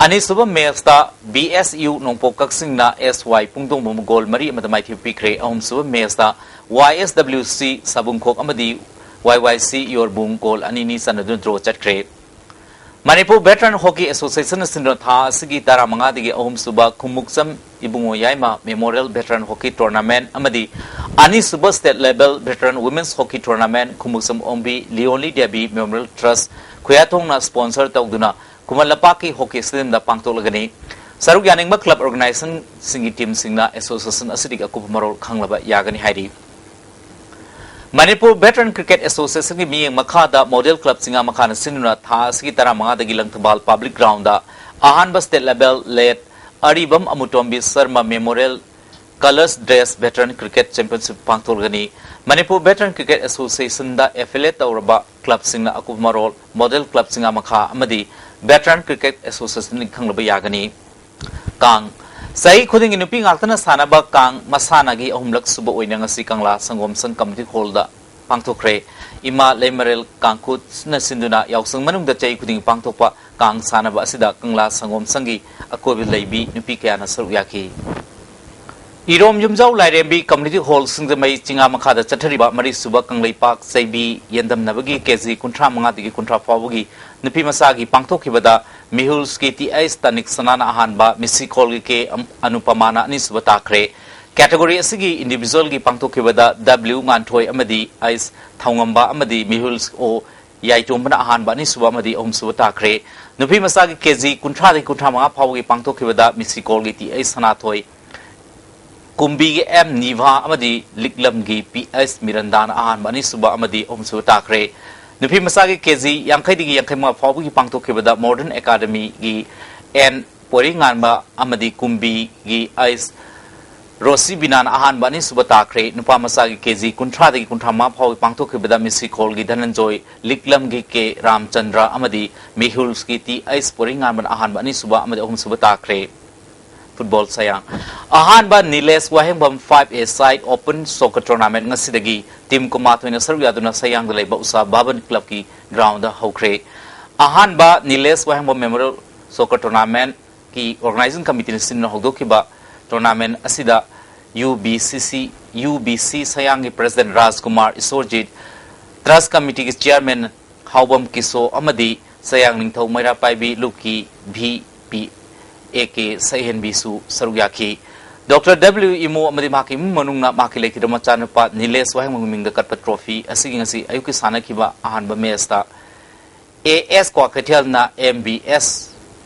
ꯑꯅꯤꯁꯨꯕ ꯃꯦꯆꯇ ꯕꯤ ꯑꯦꯁ ꯌꯨ ꯅꯣꯡꯄꯣꯛ ꯀꯛꯆꯤꯡꯅ ꯑꯦꯁ ꯋꯥꯏ ꯄꯨꯡꯗꯣꯡꯕꯝ ꯒꯣꯜ ꯃꯔꯤ ꯑꯃꯗ ꯃꯥꯏꯊꯤꯕ ꯄꯤꯈ꯭ꯔꯦ꯫ ꯑꯍꯨꯝꯁꯨꯕ ꯃꯦꯆꯇ ꯋꯥꯏ ꯑꯦꯁ ꯗꯕ꯭ꯂꯤꯎ ꯁꯤ ꯁꯥꯕꯨꯡꯈꯣꯛ ꯑꯃꯗꯤ ꯋꯥꯏ ꯋꯥꯏ ꯁꯤ ꯌꯣꯔꯕꯨꯡ ꯒꯣꯜ ꯑꯅꯤ ꯑꯅꯤ ꯆꯟꯅꯗꯨꯅ ꯗ꯭ꯔꯣ ꯆꯠꯈ꯭ꯔꯦ꯫ ꯃꯅꯤꯄꯨꯔ ꯚꯦꯇꯔꯟ ꯍꯣꯀꯤ ꯑꯦꯁꯣꯁꯤꯌꯦꯁꯟꯅ ꯁꯤꯟꯗꯨꯅ ꯊꯥ ꯑꯁꯤꯒꯤ ꯇꯔꯥꯃꯉꯥꯗꯒꯤ ꯑꯍꯨꯝꯁꯨꯕ ꯈꯨꯃꯨꯛꯆꯝ ꯏꯕꯨꯡꯉꯣ ꯌꯥꯏꯃ ꯃꯦꯃꯣꯔꯤꯌꯦꯜ ꯚꯦꯇꯔꯟ ꯍꯣꯀꯤ ꯇꯣꯔꯅꯥꯃꯦꯟ ꯑꯃꯗꯤ ꯑꯅꯤꯁꯨꯕ state level veteran women's hockey tournament Khumukcham Ongbi Leionli Devi memorial trust ꯈꯨꯌꯥꯊꯣꯡꯅ ꯁ꯭ꯄꯣꯟꯁꯔ ꯇꯧꯗꯨꯅ ꯈꯨꯃꯟ ꯂꯝꯄꯥꯛꯀꯤ ꯍꯣꯀꯤ ꯁ꯭ꯇꯦꯗꯤꯌꯝꯗ ꯄꯥꯡꯊꯣꯛꯂꯒꯅꯤ꯫ ꯁꯔꯨꯛ ꯌꯥꯅꯤꯡꯕ ꯀ꯭ꯂꯕ ꯑꯣꯔꯒꯅꯥꯏꯖꯦꯁꯟꯁꯤꯡꯒꯤ ꯇꯤꯝꯁꯤꯡꯅ ꯑꯦꯁꯣꯁꯤꯌꯦꯁꯟ ꯑꯁꯤꯗꯒꯤ ꯑꯀꯨꯞꯄ ꯃꯔꯣꯜ ꯈꯪꯂꯕ ꯌꯥꯒꯅꯤ ꯍꯥꯏꯔꯤ꯫ ꯃꯅꯤꯄꯨꯔ ꯚꯦꯇꯔꯟ ꯀ꯭ꯔꯤꯀꯦꯠ ꯑꯦꯁꯣꯁꯤꯌꯦꯁꯟꯒꯤ ꯃꯤꯠꯌꯦꯡ ꯃꯈꯥꯗ ꯃꯣꯗꯦꯜ ꯀ꯭ꯂꯕ ꯆꯤꯉꯥꯃꯈꯥꯅ ꯁꯤꯟꯗꯨꯅ ꯊꯥ ꯑꯁꯤꯒꯤ ꯇꯔꯥꯃꯉꯥꯗꯒꯤ ꯂꯪꯊꯕꯥꯜ ꯄꯕ꯭ꯂꯤꯛ ꯒ꯭ꯔꯥꯎꯟꯗ ꯑꯍꯥꯟꯕ state level late Aribam Amutombi Sharma memorial Colours Dress Veteran Cricket Championship ꯄꯥꯡꯊꯣꯛꯂꯒꯅꯤ꯫ ꯃꯅꯤꯄꯨꯔ Veteran Cricket Association ꯗ affiliate ꯇꯧꯔꯕ club ꯁꯤꯡꯅ ꯑꯀꯨꯞꯄ ꯃꯔꯣꯜ model club ꯆꯤꯡꯉꯥ ꯃꯈꯥ ꯑꯃꯗꯤ Veteran Cricket Association ꯗꯒꯤ ꯈꯪꯂꯕ ꯌꯥꯒꯅꯤ꯫ ꯀꯥꯡ꯫ ꯆꯍꯤ ꯈꯨꯗꯤꯡꯒꯤ ꯅꯨꯄꯤ ꯉꯥꯛꯇꯅ ꯁꯥꯟꯅꯕ ꯀꯥꯡ ꯃꯁꯥꯟꯅꯒꯤ ꯑꯍꯨꯝꯂꯛ ꯁꯨꯕ ꯑꯣꯏꯅ ꯉꯁꯤ ꯀꯪꯂꯥ ꯁꯪꯒꯣꯝ ꯁꯪ Community Hall ꯗ ꯄꯥꯡꯊꯣꯛꯈ꯭ꯔꯦ꯫ ꯏꯃꯥ ꯂꯩꯃꯔꯦꯜ ꯀꯥꯡꯈꯨꯠꯅ ꯁꯤꯟꯗꯨꯅ ꯌꯥꯎꯁꯪ ꯃꯅꯨꯡꯗ ꯆꯍꯤ ꯈꯨꯗꯤꯡꯒꯤ ꯄꯥꯡꯊꯣꯛꯄ ꯀꯥꯡ ꯁꯥꯟꯅꯕ ꯑꯁꯤꯗ ꯀꯪꯂꯥ ꯁꯪꯒꯣꯝ ꯁꯪꯒꯤ ꯑꯀꯣꯏꯕꯗ ꯂꯩꯕꯤ ꯅꯨꯄꯤ ꯀꯌꯥꯅ ꯁꯔꯨꯛ ꯌꯥꯈꯤ꯫ ꯏꯔꯣꯝ ꯌꯨꯝꯖꯥꯎ ꯂꯥꯏꯔꯦꯝꯕꯤ Community Hall ꯁꯤꯡꯖꯃꯩ ꯆꯤꯉꯥ ꯃꯈꯥꯗ ꯆꯠꯊꯔꯤꯕ ꯃꯔꯤꯁꯨꯕ ꯀꯪꯂꯩꯄꯥꯛ ꯆꯩꯕꯤ ꯌꯦꯟꯗꯝꯅꯕꯒꯤ ꯀꯦ ꯖꯤ ꯀꯨꯟꯊ꯭ꯔꯥ ꯃꯉꯥꯗꯒꯤ ꯀꯨꯟꯊ꯭ꯔꯥ ꯐꯥꯎꯕꯒꯤ ꯅꯨꯄꯤ ꯃꯆꯥꯒꯤ ꯄꯥꯡꯊꯣꯛꯈꯤꯕꯗ ꯃꯤꯍꯨꯜꯁꯀꯤ ꯇꯤ ꯑꯩꯆ ꯇꯥꯅꯤꯛ ꯁꯅꯥꯅ ꯑꯍꯥꯟꯕ, ꯃꯤꯁꯤꯀꯣꯜꯒꯤ ꯀꯦ ꯑꯝ-, ꯑꯅꯨꯄꯃꯥꯅ ꯑꯅꯤꯁꯨꯕ ꯇꯥꯈ꯭ꯔꯦ꯫ Category ꯑꯁꯤꯒꯤ individual ꯒꯤ ꯄꯥꯡꯊꯣꯛꯈꯤꯕꯗ ꯗꯕ꯭ꯂꯤꯎ ꯉꯥꯟꯊꯣꯏ ꯑꯃꯗꯤ ꯑꯩꯆ ꯊꯧꯉꯝꯕ ꯑꯃꯗꯤ ꯃꯤꯍꯨꯜꯁ ꯑꯣ ꯌꯥꯏꯇꯣꯝꯕꯅ ꯑꯍꯥꯟꯕ, ꯑꯅꯤꯁꯨꯕ ꯑꯃꯗꯤ ꯑꯍꯨꯝꯁꯨꯕ ꯇꯥꯈ꯭ꯔꯦ꯫ ꯅꯨꯄꯤ ꯃꯆꯥꯒꯤ ꯀꯦ ꯖꯤ ꯀꯨꯟꯊ꯭ꯔꯥꯗꯒꯤ ꯀꯨꯟꯊ꯭ꯔꯥ ꯃꯉꯥ ꯐꯥꯎꯕꯒꯤ ꯄꯥꯡꯊꯣꯛꯈꯤꯕꯗ ꯃꯤꯁꯤꯀꯣꯜꯒꯤ ꯇꯤ ꯑꯩꯆ ꯁꯅꯥꯊꯣꯏ, ꯀꯨꯝꯕꯤꯒꯤ ꯑꯦꯝ ꯅꯤꯚꯥ ꯑꯃꯗꯤ ꯂꯤꯛꯂꯝꯒꯤ ꯄꯤ ꯑꯩꯆ ꯃꯤꯔꯟꯗꯥꯅ ꯑꯍꯥꯟꯕ, ꯑꯅꯤꯁꯨꯕ ꯑꯃꯗꯤ ꯑꯍꯨꯝꯁꯨꯕ ꯇꯥꯈ꯭ꯔꯦ꯫ ꯅꯨꯄꯤ ꯃꯆꯥꯒꯤ ꯀꯦ ꯖꯤ ꯌꯥꯡꯈꯩꯗꯒꯤ ꯌꯥꯡꯈꯩ ꯃꯉꯥ ꯐꯥꯎꯕꯒꯤ ꯄꯥꯡꯊꯣꯛꯈꯤꯕꯗ Modern Academy ꯒꯤ ꯑꯦꯟ ꯄꯣꯏꯔꯩꯉꯥꯟꯕ ꯑꯃꯗꯤ ꯀꯨꯝꯕꯤꯒꯤ ꯑꯩꯆ ꯔꯣꯁꯤꯕꯤꯅꯥꯅ ꯑꯍꯥꯟꯕ, ꯑꯅꯤꯁꯨꯕ ꯇꯥꯈ꯭ꯔꯦ꯫ ꯅꯨꯄꯥ ꯃꯆꯥꯒꯤ ꯀꯦ ꯖꯤ ꯀꯨꯟꯊ꯭ꯔꯥꯗꯒꯤ ꯀꯨꯟꯊ꯭ꯔꯥ ꯃꯉꯥ ꯐꯥꯎꯕ ꯄꯥꯡꯊꯣꯛꯈꯤꯕꯗ ꯃꯤꯁꯤꯀꯣꯜꯒꯤ ꯙꯅꯟꯖꯣꯏ, ꯂꯤꯛꯂꯝꯒꯤ ꯀꯦ ꯔꯥꯝꯆꯟꯗ꯭ꯔ ꯑꯃꯗꯤ ꯃꯤꯍꯨꯜꯁꯀꯤ ꯇꯤ ꯑꯩꯆ ꯄꯣꯏꯔꯩꯉꯥꯟꯕꯅ ꯑꯍꯥꯟꯕ, ꯑꯅꯤꯁꯨꯕ ꯑꯃꯗꯤ ꯑꯍꯨꯝꯁꯨꯕ ꯇꯥꯈ꯭ꯔꯦ꯫ ꯐꯨꯠꯕꯣꯜ ꯁꯌꯥꯡ꯫ ꯑꯍꯥꯟꯕ ꯅꯤꯂꯦꯁ ꯋꯥꯍꯦꯡꯕꯝ five A side open soccer tournament ꯉꯁꯤꯗꯒꯤ team ꯀꯨꯟꯃꯥꯊꯣꯏꯅ ꯁꯔꯨꯛ ꯌꯥꯗꯨꯅ ꯁꯌꯥꯡꯗ ꯂꯩꯕ ꯎꯁꯥ ꯚꯕꯟ club ꯀꯤ ground ꯗ ꯍꯧꯈ꯭ꯔꯦ꯫ ꯑꯍꯥꯟꯕ ꯅꯤꯂꯦꯁ ꯋꯥꯍꯦꯡꯕꯝ Memorial Soccer Tournament ꯀꯤ organizing committee ꯅ ꯁꯤꯟꯗꯨꯅ ꯍꯧꯗꯣꯛꯈꯤꯕ tournament ꯑꯁꯤꯗ ꯌꯨ ꯕꯤ ꯁꯤ ꯁꯤ, ꯌꯨ ꯕꯤ ꯁꯤ ꯁꯌꯥꯡꯒꯤ president ꯔꯥꯖꯀꯨꯃꯥꯔ ꯏꯁꯣꯔꯖꯤꯠ, trust committee ꯒꯤ chairman ꯍꯥꯎꯕꯝ ꯀꯤꯁꯣ ꯑꯃꯗꯤ ꯁꯌꯥꯡ ꯅꯤꯡꯊꯧ ꯃꯩꯔꯥ ꯄꯥꯏꯕꯤ ꯂꯨꯞꯀꯤ ꯚꯤ ꯄꯤ ꯑꯦ ꯀꯦ ꯁꯛꯍꯦꯟꯕꯤꯁꯨ ꯁꯔꯨꯛ ꯌꯥꯈꯤ꯫ ꯗꯣꯛꯇꯔ ꯗꯕ꯭ꯂꯤꯎ ꯏꯃꯣ ꯑꯃꯗꯤ ꯃꯍꯥꯛꯀꯤ ꯏꯃꯨꯡ ꯃꯅꯨꯡꯅ ꯃꯍꯥꯛꯀꯤ ꯂꯩꯈꯤꯗ꯭ꯔꯕ ꯃꯆꯥꯅꯨꯄꯥ ꯅꯤꯂꯦꯁ ꯋꯥꯍꯦꯡꯕꯝꯒꯤ ꯃꯤꯡꯗ ꯀꯠꯄ trophy ꯑꯁꯤꯒꯤ ꯉꯁꯤ ꯑꯌꯨꯛꯀꯤ ꯁꯥꯟꯅꯈꯤꯕ ꯑꯍꯥꯟꯕ match ꯇ ꯑꯦ ꯑꯦꯁ ꯀ꯭ꯋꯥꯀꯩꯊꯦꯜꯅ ꯑꯦꯝ ꯕꯤ ꯑꯦꯁ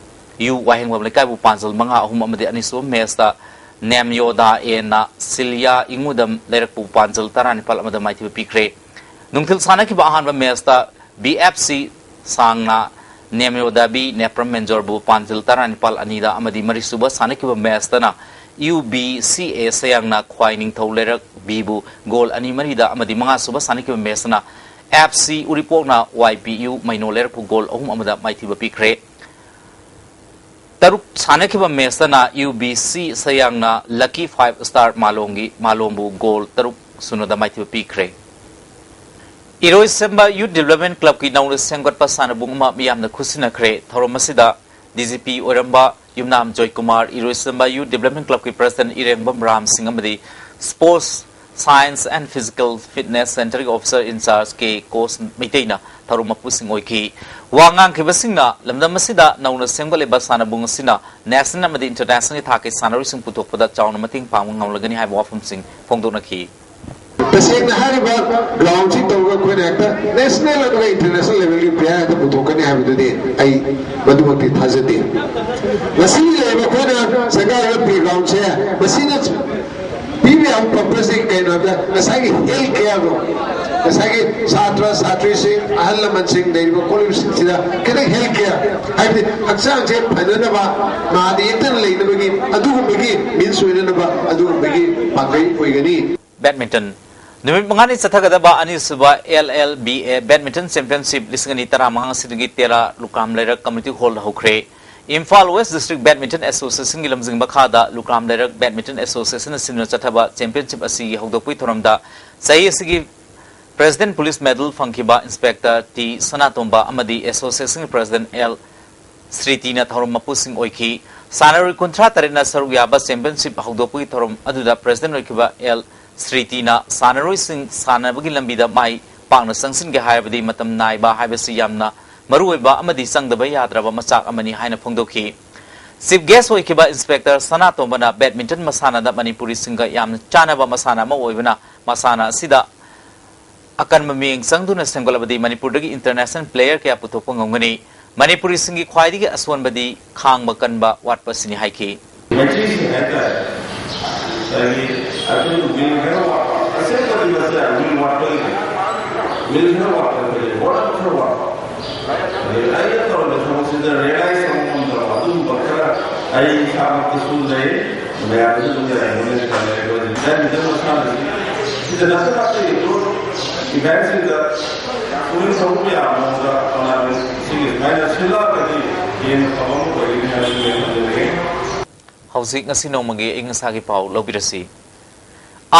ꯌꯨ ꯋꯥꯍꯦꯡꯕꯝ ꯂꯩꯀꯥꯏꯕꯨ ꯄꯥꯟꯖꯜ ꯃꯉꯥ ꯑꯍꯨꯝ ꯑꯃꯗꯤ ꯑꯅꯤꯁꯨꯕ match ꯇ ꯅꯦꯝꯌꯣꯗꯥ ꯑꯦꯅ ꯁꯤꯂꯤꯌꯥ ꯏꯉꯨꯗꯝ ꯂꯩꯔꯛꯄꯨ ꯄꯥꯟꯖꯜ ꯇꯔꯥꯅꯤꯄꯥꯜ ꯑꯃꯗ ꯃꯥꯏꯊꯤꯕ ꯄꯤꯈ꯭ꯔꯦ꯫ ꯅꯨꯡꯊꯤꯜ ꯁꯥꯟꯅꯈꯤꯕ ꯑꯍꯥꯟꯕ match ꯇ ꯕꯤ ꯑꯦꯐ ꯁꯤ ꯁꯥꯡꯅ ꯅꯦꯝꯌꯣꯗꯥ ꯕꯤ ꯅꯦꯄ꯭ꯔꯝ ꯃꯦꯟꯖꯣꯔꯕꯨ ꯄꯥꯟꯖꯜ ꯇꯔꯥꯅꯤꯄꯥꯜ ꯑꯅꯤꯗ ꯑꯃꯗꯤ ꯃꯔꯤꯁꯨꯕ ꯁꯥꯟꯅꯈꯤꯕ match ꯇꯅ ꯌꯨ ꯕꯤ ꯁꯤ ꯑꯦ ꯁꯌꯥꯡꯅ ꯈ꯭ꯋꯥꯏ ꯅꯤꯡꯊꯧ ꯂꯩꯔꯛ ꯕꯤꯕꯨ ꯒꯣꯜ ꯑꯅꯤ ꯃꯔꯤꯗ ꯑꯃꯗꯤ ꯃꯉꯥꯁꯨꯕ ꯁꯥꯟꯅꯈꯤꯕ ꯃꯦꯆꯇꯅ ꯑꯦꯐ ꯁꯤ ꯎꯔꯤꯄꯣꯛꯅ ꯋꯥꯏ ꯄꯤ ꯌꯨ ꯃꯩꯅꯣ ꯂꯩꯔꯛꯄꯨ ꯒꯣꯜ ꯑꯍꯨꯝ ꯑꯃꯗ ꯃꯥꯏꯊꯤꯕ ꯄꯤꯈ꯭ꯔꯦ꯫ ꯇꯔꯨꯛ ꯁꯥꯟꯅꯈꯤꯕ ꯃꯦꯆꯇꯅ ꯌꯨ ꯕꯤ ꯁꯤ ꯁꯌꯥꯡꯅ ꯂꯛꯀꯤ ꯐꯥꯏꯚ ꯁ꯭ꯇꯥꯔ ꯃꯥꯂꯣꯝꯒꯤ ꯃꯥꯂꯣꯝꯕꯨ ꯒꯣꯜ ꯇꯔꯨꯛ ꯁꯨꯅꯗ ꯃꯥꯏꯊꯤꯕ ꯄꯤꯈ꯭ꯔꯦ꯫ ꯏꯔꯣꯏꯁꯦꯝꯕ ꯌꯨꯠ ꯗꯤꯕꯂꯞꯃꯦꯟ ꯀ꯭ꯂꯕꯀꯤ ꯅꯧꯅ ꯁꯦꯝꯒꯠꯄ ꯁꯥꯟꯅꯕꯨꯡ ꯑꯃ ꯃꯤꯌꯥꯝꯅ ꯈꯨꯠꯁꯤꯟꯅꯈ꯭ꯔꯦ꯫ ꯊꯧꯔꯝ ꯑꯁꯤꯗ ꯗꯤ ꯖꯤ ꯄꯤ ꯑꯣꯏꯔꯝꯕ ꯌꯨꯝꯅꯥꯝ ꯖꯣꯏꯀꯨꯃꯥꯔ, ꯏꯔꯣꯏꯁꯦꯝꯕ ꯌꯨꯠ ꯗꯤꯕꯂꯞꯃꯦꯟ ꯀ꯭ꯂꯕꯀꯤ ꯄ꯭ꯔꯁꯤꯗꯦꯟꯠ ꯏꯔꯦꯡꯕꯝ ꯔꯥꯝ ꯁꯤꯡ ꯑꯃꯗꯤ sports science and physical fitness ꯁꯦꯟꯇꯔꯒꯤ ꯑꯣꯐꯤꯁꯔ ꯏꯟꯆꯥꯔꯖ ꯀꯦ ꯀꯣꯁ ꯃꯩꯇꯩꯅ ꯊꯧꯔꯝ ꯃꯄꯨꯁꯤꯡ ꯑꯣꯏꯈꯤ꯫ ꯋꯥ ꯉꯥꯡꯈꯤꯕꯁꯤꯡꯅ ꯂꯝꯗꯝ ꯑꯁꯤꯗ ꯅꯧꯅ ꯁꯦꯝꯒꯠꯂꯤꯕ ꯁꯥꯟꯅꯕꯨꯡ ꯑꯁꯤꯅ ꯅꯦꯁꯅꯦꯜ ꯑꯃꯗꯤ ꯏꯟꯇꯔꯅꯦꯁꯅꯦꯜꯒꯤ ꯊꯥꯛꯀꯤ ꯁꯥꯟꯅꯔꯣꯏꯁꯤꯡ ꯄꯨꯊꯣꯛꯄꯗ ꯆꯥꯎꯅ ꯃꯇꯦꯡ ꯄꯥꯡꯕ ꯉꯝꯂꯒꯅꯤ ꯍꯥꯏꯕ ꯋꯥꯐꯝꯁꯤꯡ ꯐꯣꯡꯗꯣꯛꯅꯈꯤ꯫ ꯇꯁꯦꯡꯅ ꯍꯥꯏꯔꯤꯕ ꯒ꯭ꯔꯥꯎꯟꯁꯤ ꯇꯧꯔꯒ ꯑꯩꯈꯣꯏꯅ ꯍꯦꯛꯇ ꯅꯦꯁꯅꯦꯜ ꯑꯗꯨꯒ ꯏꯟꯇꯔꯅꯦꯁꯅꯦꯜ ꯂꯦꯚꯦꯜꯒꯤ ꯄ꯭ꯂꯦꯌꯔ ꯍꯦꯛꯇ ꯄꯨꯊꯣꯛꯀꯅꯤ ꯍꯥꯏꯕꯗꯨꯗꯤ ꯑꯩ ꯃꯗꯨꯃꯛꯇꯤ ꯊꯥꯖꯗꯦ꯫ ꯉꯁꯤ ꯂꯩꯔꯤꯕ ꯑꯩꯈꯣꯏꯅ ꯁꯦꯒꯥꯏꯔꯤꯕ ꯄ꯭ꯂꯦꯒ꯭ꯔꯥꯎꯟꯁꯦ ꯃꯁꯤꯅ ꯄꯤꯕ ꯌꯥꯕ ꯄꯔꯄꯁꯁꯤ ꯀꯩꯅꯣ ꯍꯥꯏꯕꯗ ꯉꯁꯥꯏꯒꯤ ꯍꯦꯜꯊ ꯀꯦꯌꯔꯗꯣ, ꯉꯁꯥꯏꯒꯤ ꯁꯥꯇ꯭ꯔ ꯁꯥꯇ꯭ꯔꯤꯁꯤꯡ, ꯑꯍꯜ ꯂꯃꯟꯁꯤꯡ, ꯂꯩꯔꯤꯕ ꯈꯣꯠꯂꯤꯕꯁꯤꯡꯁꯤꯗ ꯈꯤꯇꯪ ꯍꯦꯜꯊ ꯀꯦꯌꯔ ꯍꯥꯏꯕꯗꯤ ꯍꯛꯆꯥꯡꯁꯦ ꯐꯅꯅꯕ, ꯅꯥꯗ ꯌꯦꯛꯇꯅ ꯂꯩꯅꯕꯒꯤ ꯑꯗꯨꯒꯨꯝꯕꯒꯤ ꯃꯤꯟꯁ ꯑꯣꯏꯅꯅꯕ ꯑꯗꯨꯒꯨꯝꯕꯒꯤ ꯄꯥꯝꯕꯩ ꯑꯣꯏꯒꯅꯤ꯫ ꯕꯦꯗꯃꯤꯟꯇꯟ꯫ ꯅꯨꯃꯤꯠ ꯃꯉꯥꯅꯤ ꯆꯠꯊꯒꯗꯕ ꯑꯅꯤꯁꯨꯕ L L B A badminton championship ꯂꯤꯁꯤꯡ ꯑꯅꯤ ꯇꯔꯥꯃꯉꯥ ꯑꯁꯤꯗꯒꯤ ꯇꯦꯔꯥ ꯂꯨꯀ꯭ꯔꯥꯝ ꯂꯩꯔꯛ ꯀꯝꯃ꯭ꯌꯨꯅꯤꯇꯤ ꯍꯣꯜꯗ ꯍꯧꯈ꯭ꯔꯦ꯫ ꯏꯝꯐꯥꯜ ꯋꯦꯁ ꯗꯤꯁꯇ꯭ꯔꯤꯛ ꯕꯦꯗꯃꯤꯟꯇꯟ ꯑꯦꯁꯣꯁꯤꯌꯦꯁꯟꯒꯤ ꯂꯝꯖꯤꯡꯕ ꯃꯈꯥꯗ ꯂꯨꯀ꯭ꯔꯥꯝ ꯂꯩꯔꯛ ꯕꯦꯗꯃꯤꯟꯇꯟ ꯑꯦꯁꯣꯁꯤꯌꯦꯁꯟꯅ ꯁꯤꯟꯗꯨꯅ ꯆꯠꯊꯕ ꯆꯦꯝꯄꯤꯌꯟꯁꯤꯞ ꯑꯁꯤꯒꯤ ꯍꯧꯗꯣꯛꯄꯒꯤ ꯊꯧꯔꯝꯗ ꯆꯍꯤ ꯑꯁꯤꯒꯤ ꯄ꯭ꯔꯦꯁꯤꯗꯦꯟꯠ ꯄꯨꯂꯤꯁ ꯃꯦꯗꯜ ꯐꯪꯈꯤꯕ ꯏꯟꯁꯄꯦꯛꯇꯔ ꯇꯤ ꯁꯅꯥꯇꯣꯝꯕ ꯑꯃꯗꯤ ꯑꯦꯁꯣꯁꯤꯌꯦꯁꯟꯒꯤ ꯄ꯭ꯔꯦꯁꯤꯗꯦꯟꯠ ꯑꯦꯜ ꯁ꯭ꯔꯤꯇꯤꯅ ꯊꯧꯔꯝ ꯃꯄꯨꯁꯤꯡ ꯑꯣꯏꯈꯤ꯫ ꯁꯥꯟꯅꯔꯣꯏ ꯀꯨꯟꯊ꯭ꯔꯥ ꯇꯔꯦꯠꯅ ꯁꯔꯨꯛ ꯌꯥꯕ ꯆꯦꯝꯄꯤꯌꯟꯁꯤꯞ ꯍꯧꯗꯣꯛꯄꯒꯤ ꯊꯧꯔꯝ ꯑꯗꯨꯗ ꯄ꯭ꯔꯦꯁꯤꯗꯦꯟꯠ ꯑꯣꯏꯈꯤꯕ ꯑꯦꯜ ꯁ꯭ꯔꯤꯇꯤꯅ ꯁꯥꯟꯅꯔꯣꯏꯁꯤꯡ ꯁꯥꯟꯅꯕꯒꯤ ꯂꯝꯕꯤꯗ ꯃꯥꯏ ꯄꯥꯛꯅ ꯆꯪꯁꯤꯟꯒꯦ ꯍꯥꯏꯔꯕꯗꯤ ꯃꯇꯝ ꯅꯥꯏꯕ ꯍꯥꯏꯕꯁꯤ ꯌꯥꯝꯅ ꯃꯔꯨꯑꯣꯏꯕ ꯑꯃꯗꯤ ꯆꯪꯗꯕ ꯌꯥꯗ꯭ꯔꯕ ꯃꯆꯥꯛ ꯑꯃꯅꯤ ꯍꯥꯏꯅ ꯐꯣꯡꯗꯣꯛꯈꯤ꯫ ꯆꯤꯐ ꯒꯦꯁ ꯑꯣꯏꯈꯤꯕ ꯏꯟꯁꯄꯦꯛꯇꯔ ꯁꯅꯥꯇꯣꯝꯕꯅ ꯕꯦꯗꯃꯤꯟꯇꯟ ꯃꯁꯥꯟꯅꯗ ꯃꯅꯤꯄꯨꯔꯤꯁꯤꯡꯒ ꯌꯥꯝꯅ ꯆꯥꯟꯅꯕ ꯃꯁꯥꯟꯅ ꯑꯃ ꯑꯣꯏꯕꯅ ꯃꯁꯥꯟꯅ ꯑꯁꯤꯗ ꯑꯀꯟꯕ ꯃꯤꯠꯌꯦꯡ ꯆꯪꯗꯨꯅ ꯁꯦꯝꯒꯠꯂꯕꯗꯤ ꯃꯅꯤꯄꯨꯔꯗꯒꯤ ꯏꯟꯇꯔꯅꯦꯁꯅꯦꯜ ꯄ꯭ꯂꯦꯌꯔ ꯀꯌꯥ ꯄꯨꯊꯣꯛꯄ ꯉꯝꯒꯅꯤ꯫ ꯃꯅꯤꯄꯨꯔꯤꯁꯤꯡꯒꯤ ꯈ꯭ꯋꯥꯏꯗꯒꯤ ꯑꯁꯣꯟꯕꯗꯤ ꯈꯥꯡꯕ ꯀꯟꯕ ꯋꯥꯠꯄ ꯑꯁꯤꯅꯤ ꯍꯥꯏꯈꯤ꯫ ꯃꯩꯇꯩꯁꯤꯡ ꯍꯥꯏꯇꯥꯔꯦ, ꯉꯁꯥꯏꯒꯤ ꯑꯩꯈꯣꯏ ꯋꯤꯜ ꯈꯔ ꯋꯥꯠꯄ, ꯑꯁꯦꯡꯕꯗꯤ ꯃꯁꯦ ꯋꯤꯜ ꯋꯥꯠꯄꯒꯤꯅꯤ꯫ ꯋꯤꯜ ꯈꯔ ꯋꯥꯠꯄ ꯑꯩꯈꯣꯏ ꯍꯣꯠꯅꯕ ꯈꯔ ꯋꯥꯠꯄ꯫ ꯑꯗꯩ ꯑꯩꯅ ꯇꯧꯔꯤꯕ ꯊꯕꯛꯁꯤꯗ ꯔꯤꯌꯦꯂꯥꯏꯁ ꯇꯧꯕ ꯉꯝꯗꯕ ꯑꯗꯨꯒꯨꯝꯕ ꯈꯔ ꯑꯩ ꯏꯁꯥꯃꯛꯇꯁꯨ ꯂꯩ꯫ ꯃꯌꯥꯝꯅꯁꯨ ꯑꯗꯨꯝ ꯌꯥꯔꯝꯒꯅꯤꯅ ꯈꯜꯂꯦ꯫ ꯑꯩꯈꯣꯏ ꯗꯤꯖꯥꯏꯟ ꯗꯤꯖꯥꯏꯟ ꯃꯁꯥꯅ international ꯏꯚꯦꯟꯁꯤꯡꯗ ꯄꯨꯛꯅꯤꯡ ꯊꯧꯒꯠꯄ ꯌꯥꯕ ꯃꯑꯣꯡꯗ ꯇꯣꯔꯅꯥꯃꯦꯟ ꯁꯤꯒꯤ ꯁꯨꯃꯥꯏꯅ ꯁꯤꯜꯂꯛꯑꯒꯗꯤ ꯍꯦꯟꯅ ꯐꯕ ꯑꯃ ꯑꯣꯏꯒꯅꯤ ꯍꯥꯏꯕꯁꯤ ꯑꯩ ꯊꯝꯖꯅꯤꯡꯉꯤ꯫ ꯍꯧꯖꯤꯛ ꯉꯁꯤ ꯅꯣꯡꯃꯒꯤ ꯑꯏꯪ ꯑꯁꯥꯒꯤ ꯄꯥꯎ ꯂꯧꯕꯤꯔꯁꯤ꯫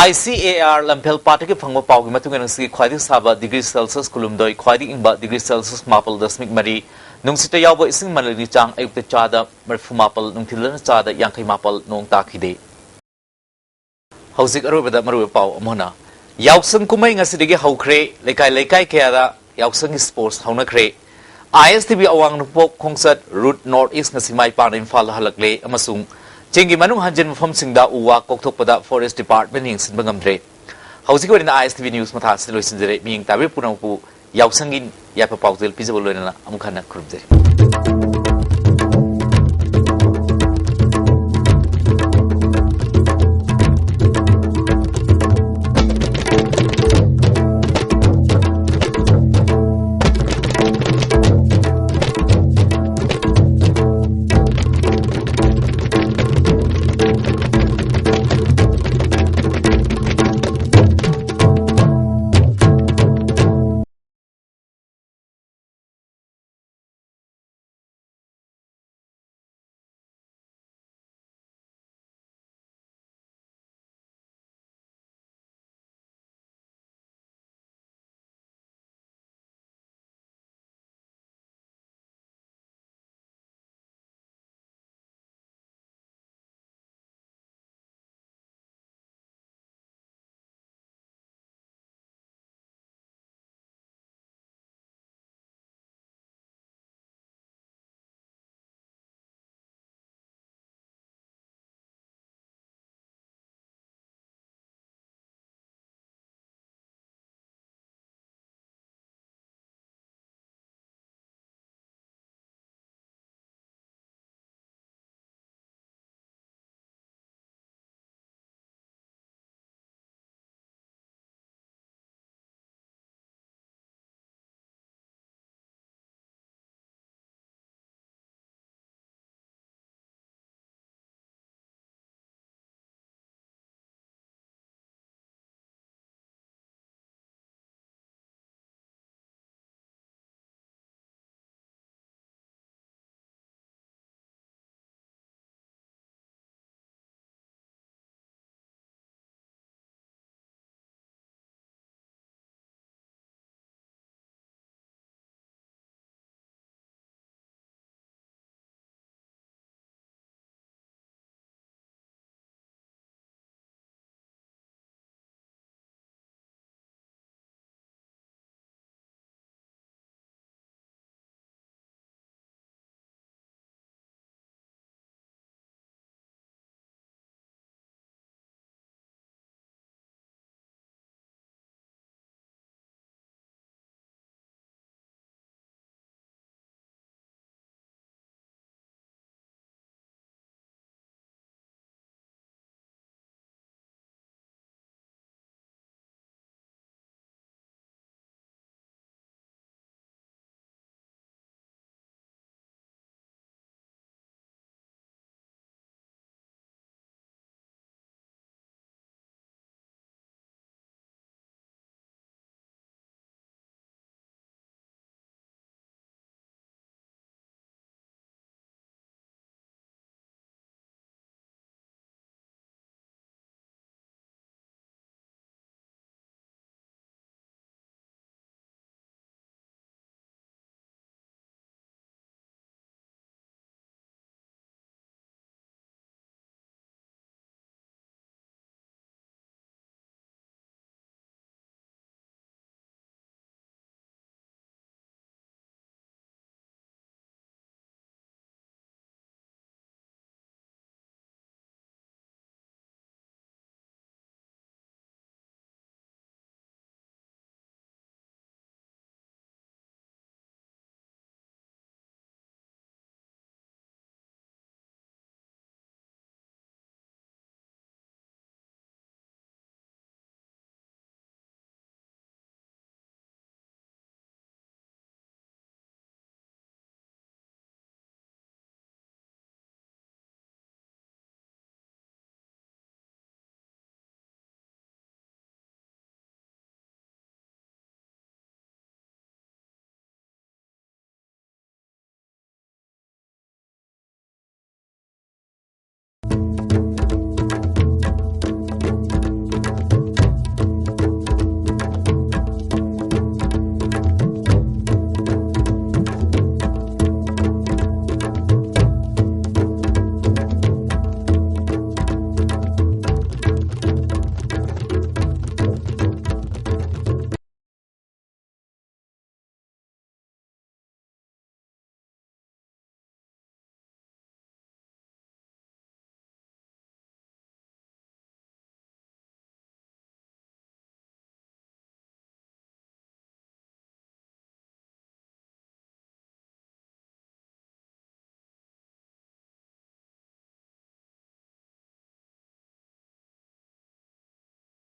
ꯑꯥꯏ ꯁꯤ ꯑꯦ ꯑꯥꯔ ꯂꯝꯐꯦꯜ ꯄꯥꯠꯇꯒꯤ ꯐꯪꯕ ꯄꯥꯎꯒꯤ ꯃꯇꯨꯡ ꯏꯟꯅ ꯉꯁꯤꯒꯤ ꯈ꯭ꯋꯥꯏꯗꯒꯤ ꯁꯥꯕ ꯗꯤꯒ꯭ꯔꯤ ꯁꯦꯜꯁꯤꯌꯁ ꯀꯨꯟꯍꯨꯝꯗꯣꯏ, ꯈ꯭ꯋꯥꯏꯗꯒꯤ ꯏꯪꯕ ꯗꯤꯒ꯭ꯔꯤ ꯁꯦꯜꯁꯤꯌꯁ ꯃꯥꯄꯜ ꯗꯁꯃꯤꯛ ꯃꯔꯤ, ꯅꯨꯡꯁꯤꯠꯇ ꯌꯥꯎꯕ ꯏꯁꯤꯡ ꯃꯅꯤꯜꯒꯤ ꯆꯥꯡ ꯑꯌꯨꯛꯇ ꯆꯥꯗ ꯃꯔꯤꯐꯨ ꯃꯥꯄꯜ, ꯅꯨꯡꯊꯤꯜꯗꯅ ꯆꯥꯗ ꯌꯥꯡꯈꯩ ꯃꯥꯄꯜ ꯅꯣꯡ ꯇꯥꯈꯤꯗꯦ꯫ ꯍꯧꯖꯤꯛ ꯑꯔꯣꯏꯕꯗ ꯃꯔꯨꯑꯣꯏꯕ ꯄꯥꯎ ꯑꯃꯨꯛ ꯍꯟꯅ꯫ ꯌꯥꯎꯁꯪ ꯀꯨꯝꯍꯩ ꯉꯁꯤꯗꯒꯤ ꯍꯧꯈ꯭ꯔꯦ꯫ ꯂꯩꯀꯥꯏ ꯂꯩꯀꯥꯏ ꯀꯌꯥꯗ ꯌꯥꯎꯁꯪꯒꯤ ꯁ꯭ꯄꯣꯔꯠꯁ ꯍꯧꯅꯈ꯭ꯔꯦ꯫ ꯑꯥꯏ ꯑꯦꯁ ꯇꯤ ꯚꯤ ꯑꯋꯥꯡ ꯅꯣꯡꯄꯣꯛ ꯈꯣꯡꯆꯠ ꯔꯨꯠ ꯅꯣꯔꯠ ꯏꯁ ꯉꯁꯤ ꯃꯥꯏ ꯄꯥꯛꯅ ꯏꯝꯐꯥꯜꯗ ꯍꯜꯂꯛꯂꯦ ꯑꯃꯁꯨꯡ ꯆꯤꯡꯒꯤ ꯃꯅꯨꯡ ꯍꯟꯖꯤꯟ ꯃꯐꯝꯁꯤꯡꯗ ꯎ ꯋꯥ ꯀꯣꯛꯊꯣꯛꯄꯗ ꯐꯣꯔꯦꯁ ꯗꯤꯄꯥꯔꯠꯃꯦꯟ ꯌꯦꯡꯁꯤꯟꯕ ꯉꯝꯗ꯭ꯔꯦ꯫ ꯍꯧꯖꯤꯛꯀꯤ ꯑꯣꯏꯅ ꯑꯥꯏ ꯑꯦꯁ ꯇꯤ ꯚꯤ ꯅ꯭ꯌꯨꯁ ꯃꯊꯥꯁꯤꯗ ꯂꯣꯏꯁꯤꯟꯖꯔꯦ꯫ ꯃꯤꯠꯌꯦꯡ ꯇꯥꯕꯤꯔꯤꯕ ꯄꯨꯝꯅꯃꯛꯄꯨ ꯌꯥꯎꯁꯪꯒꯤ ꯌꯥꯏꯐ ꯄꯥꯎꯖꯦꯜ ꯄꯤꯖꯕ ꯂꯣꯏꯅꯅ ꯑꯃꯨꯛ ꯍꯟꯅ ꯈꯨꯔꯨꯝꯖꯔꯤ꯫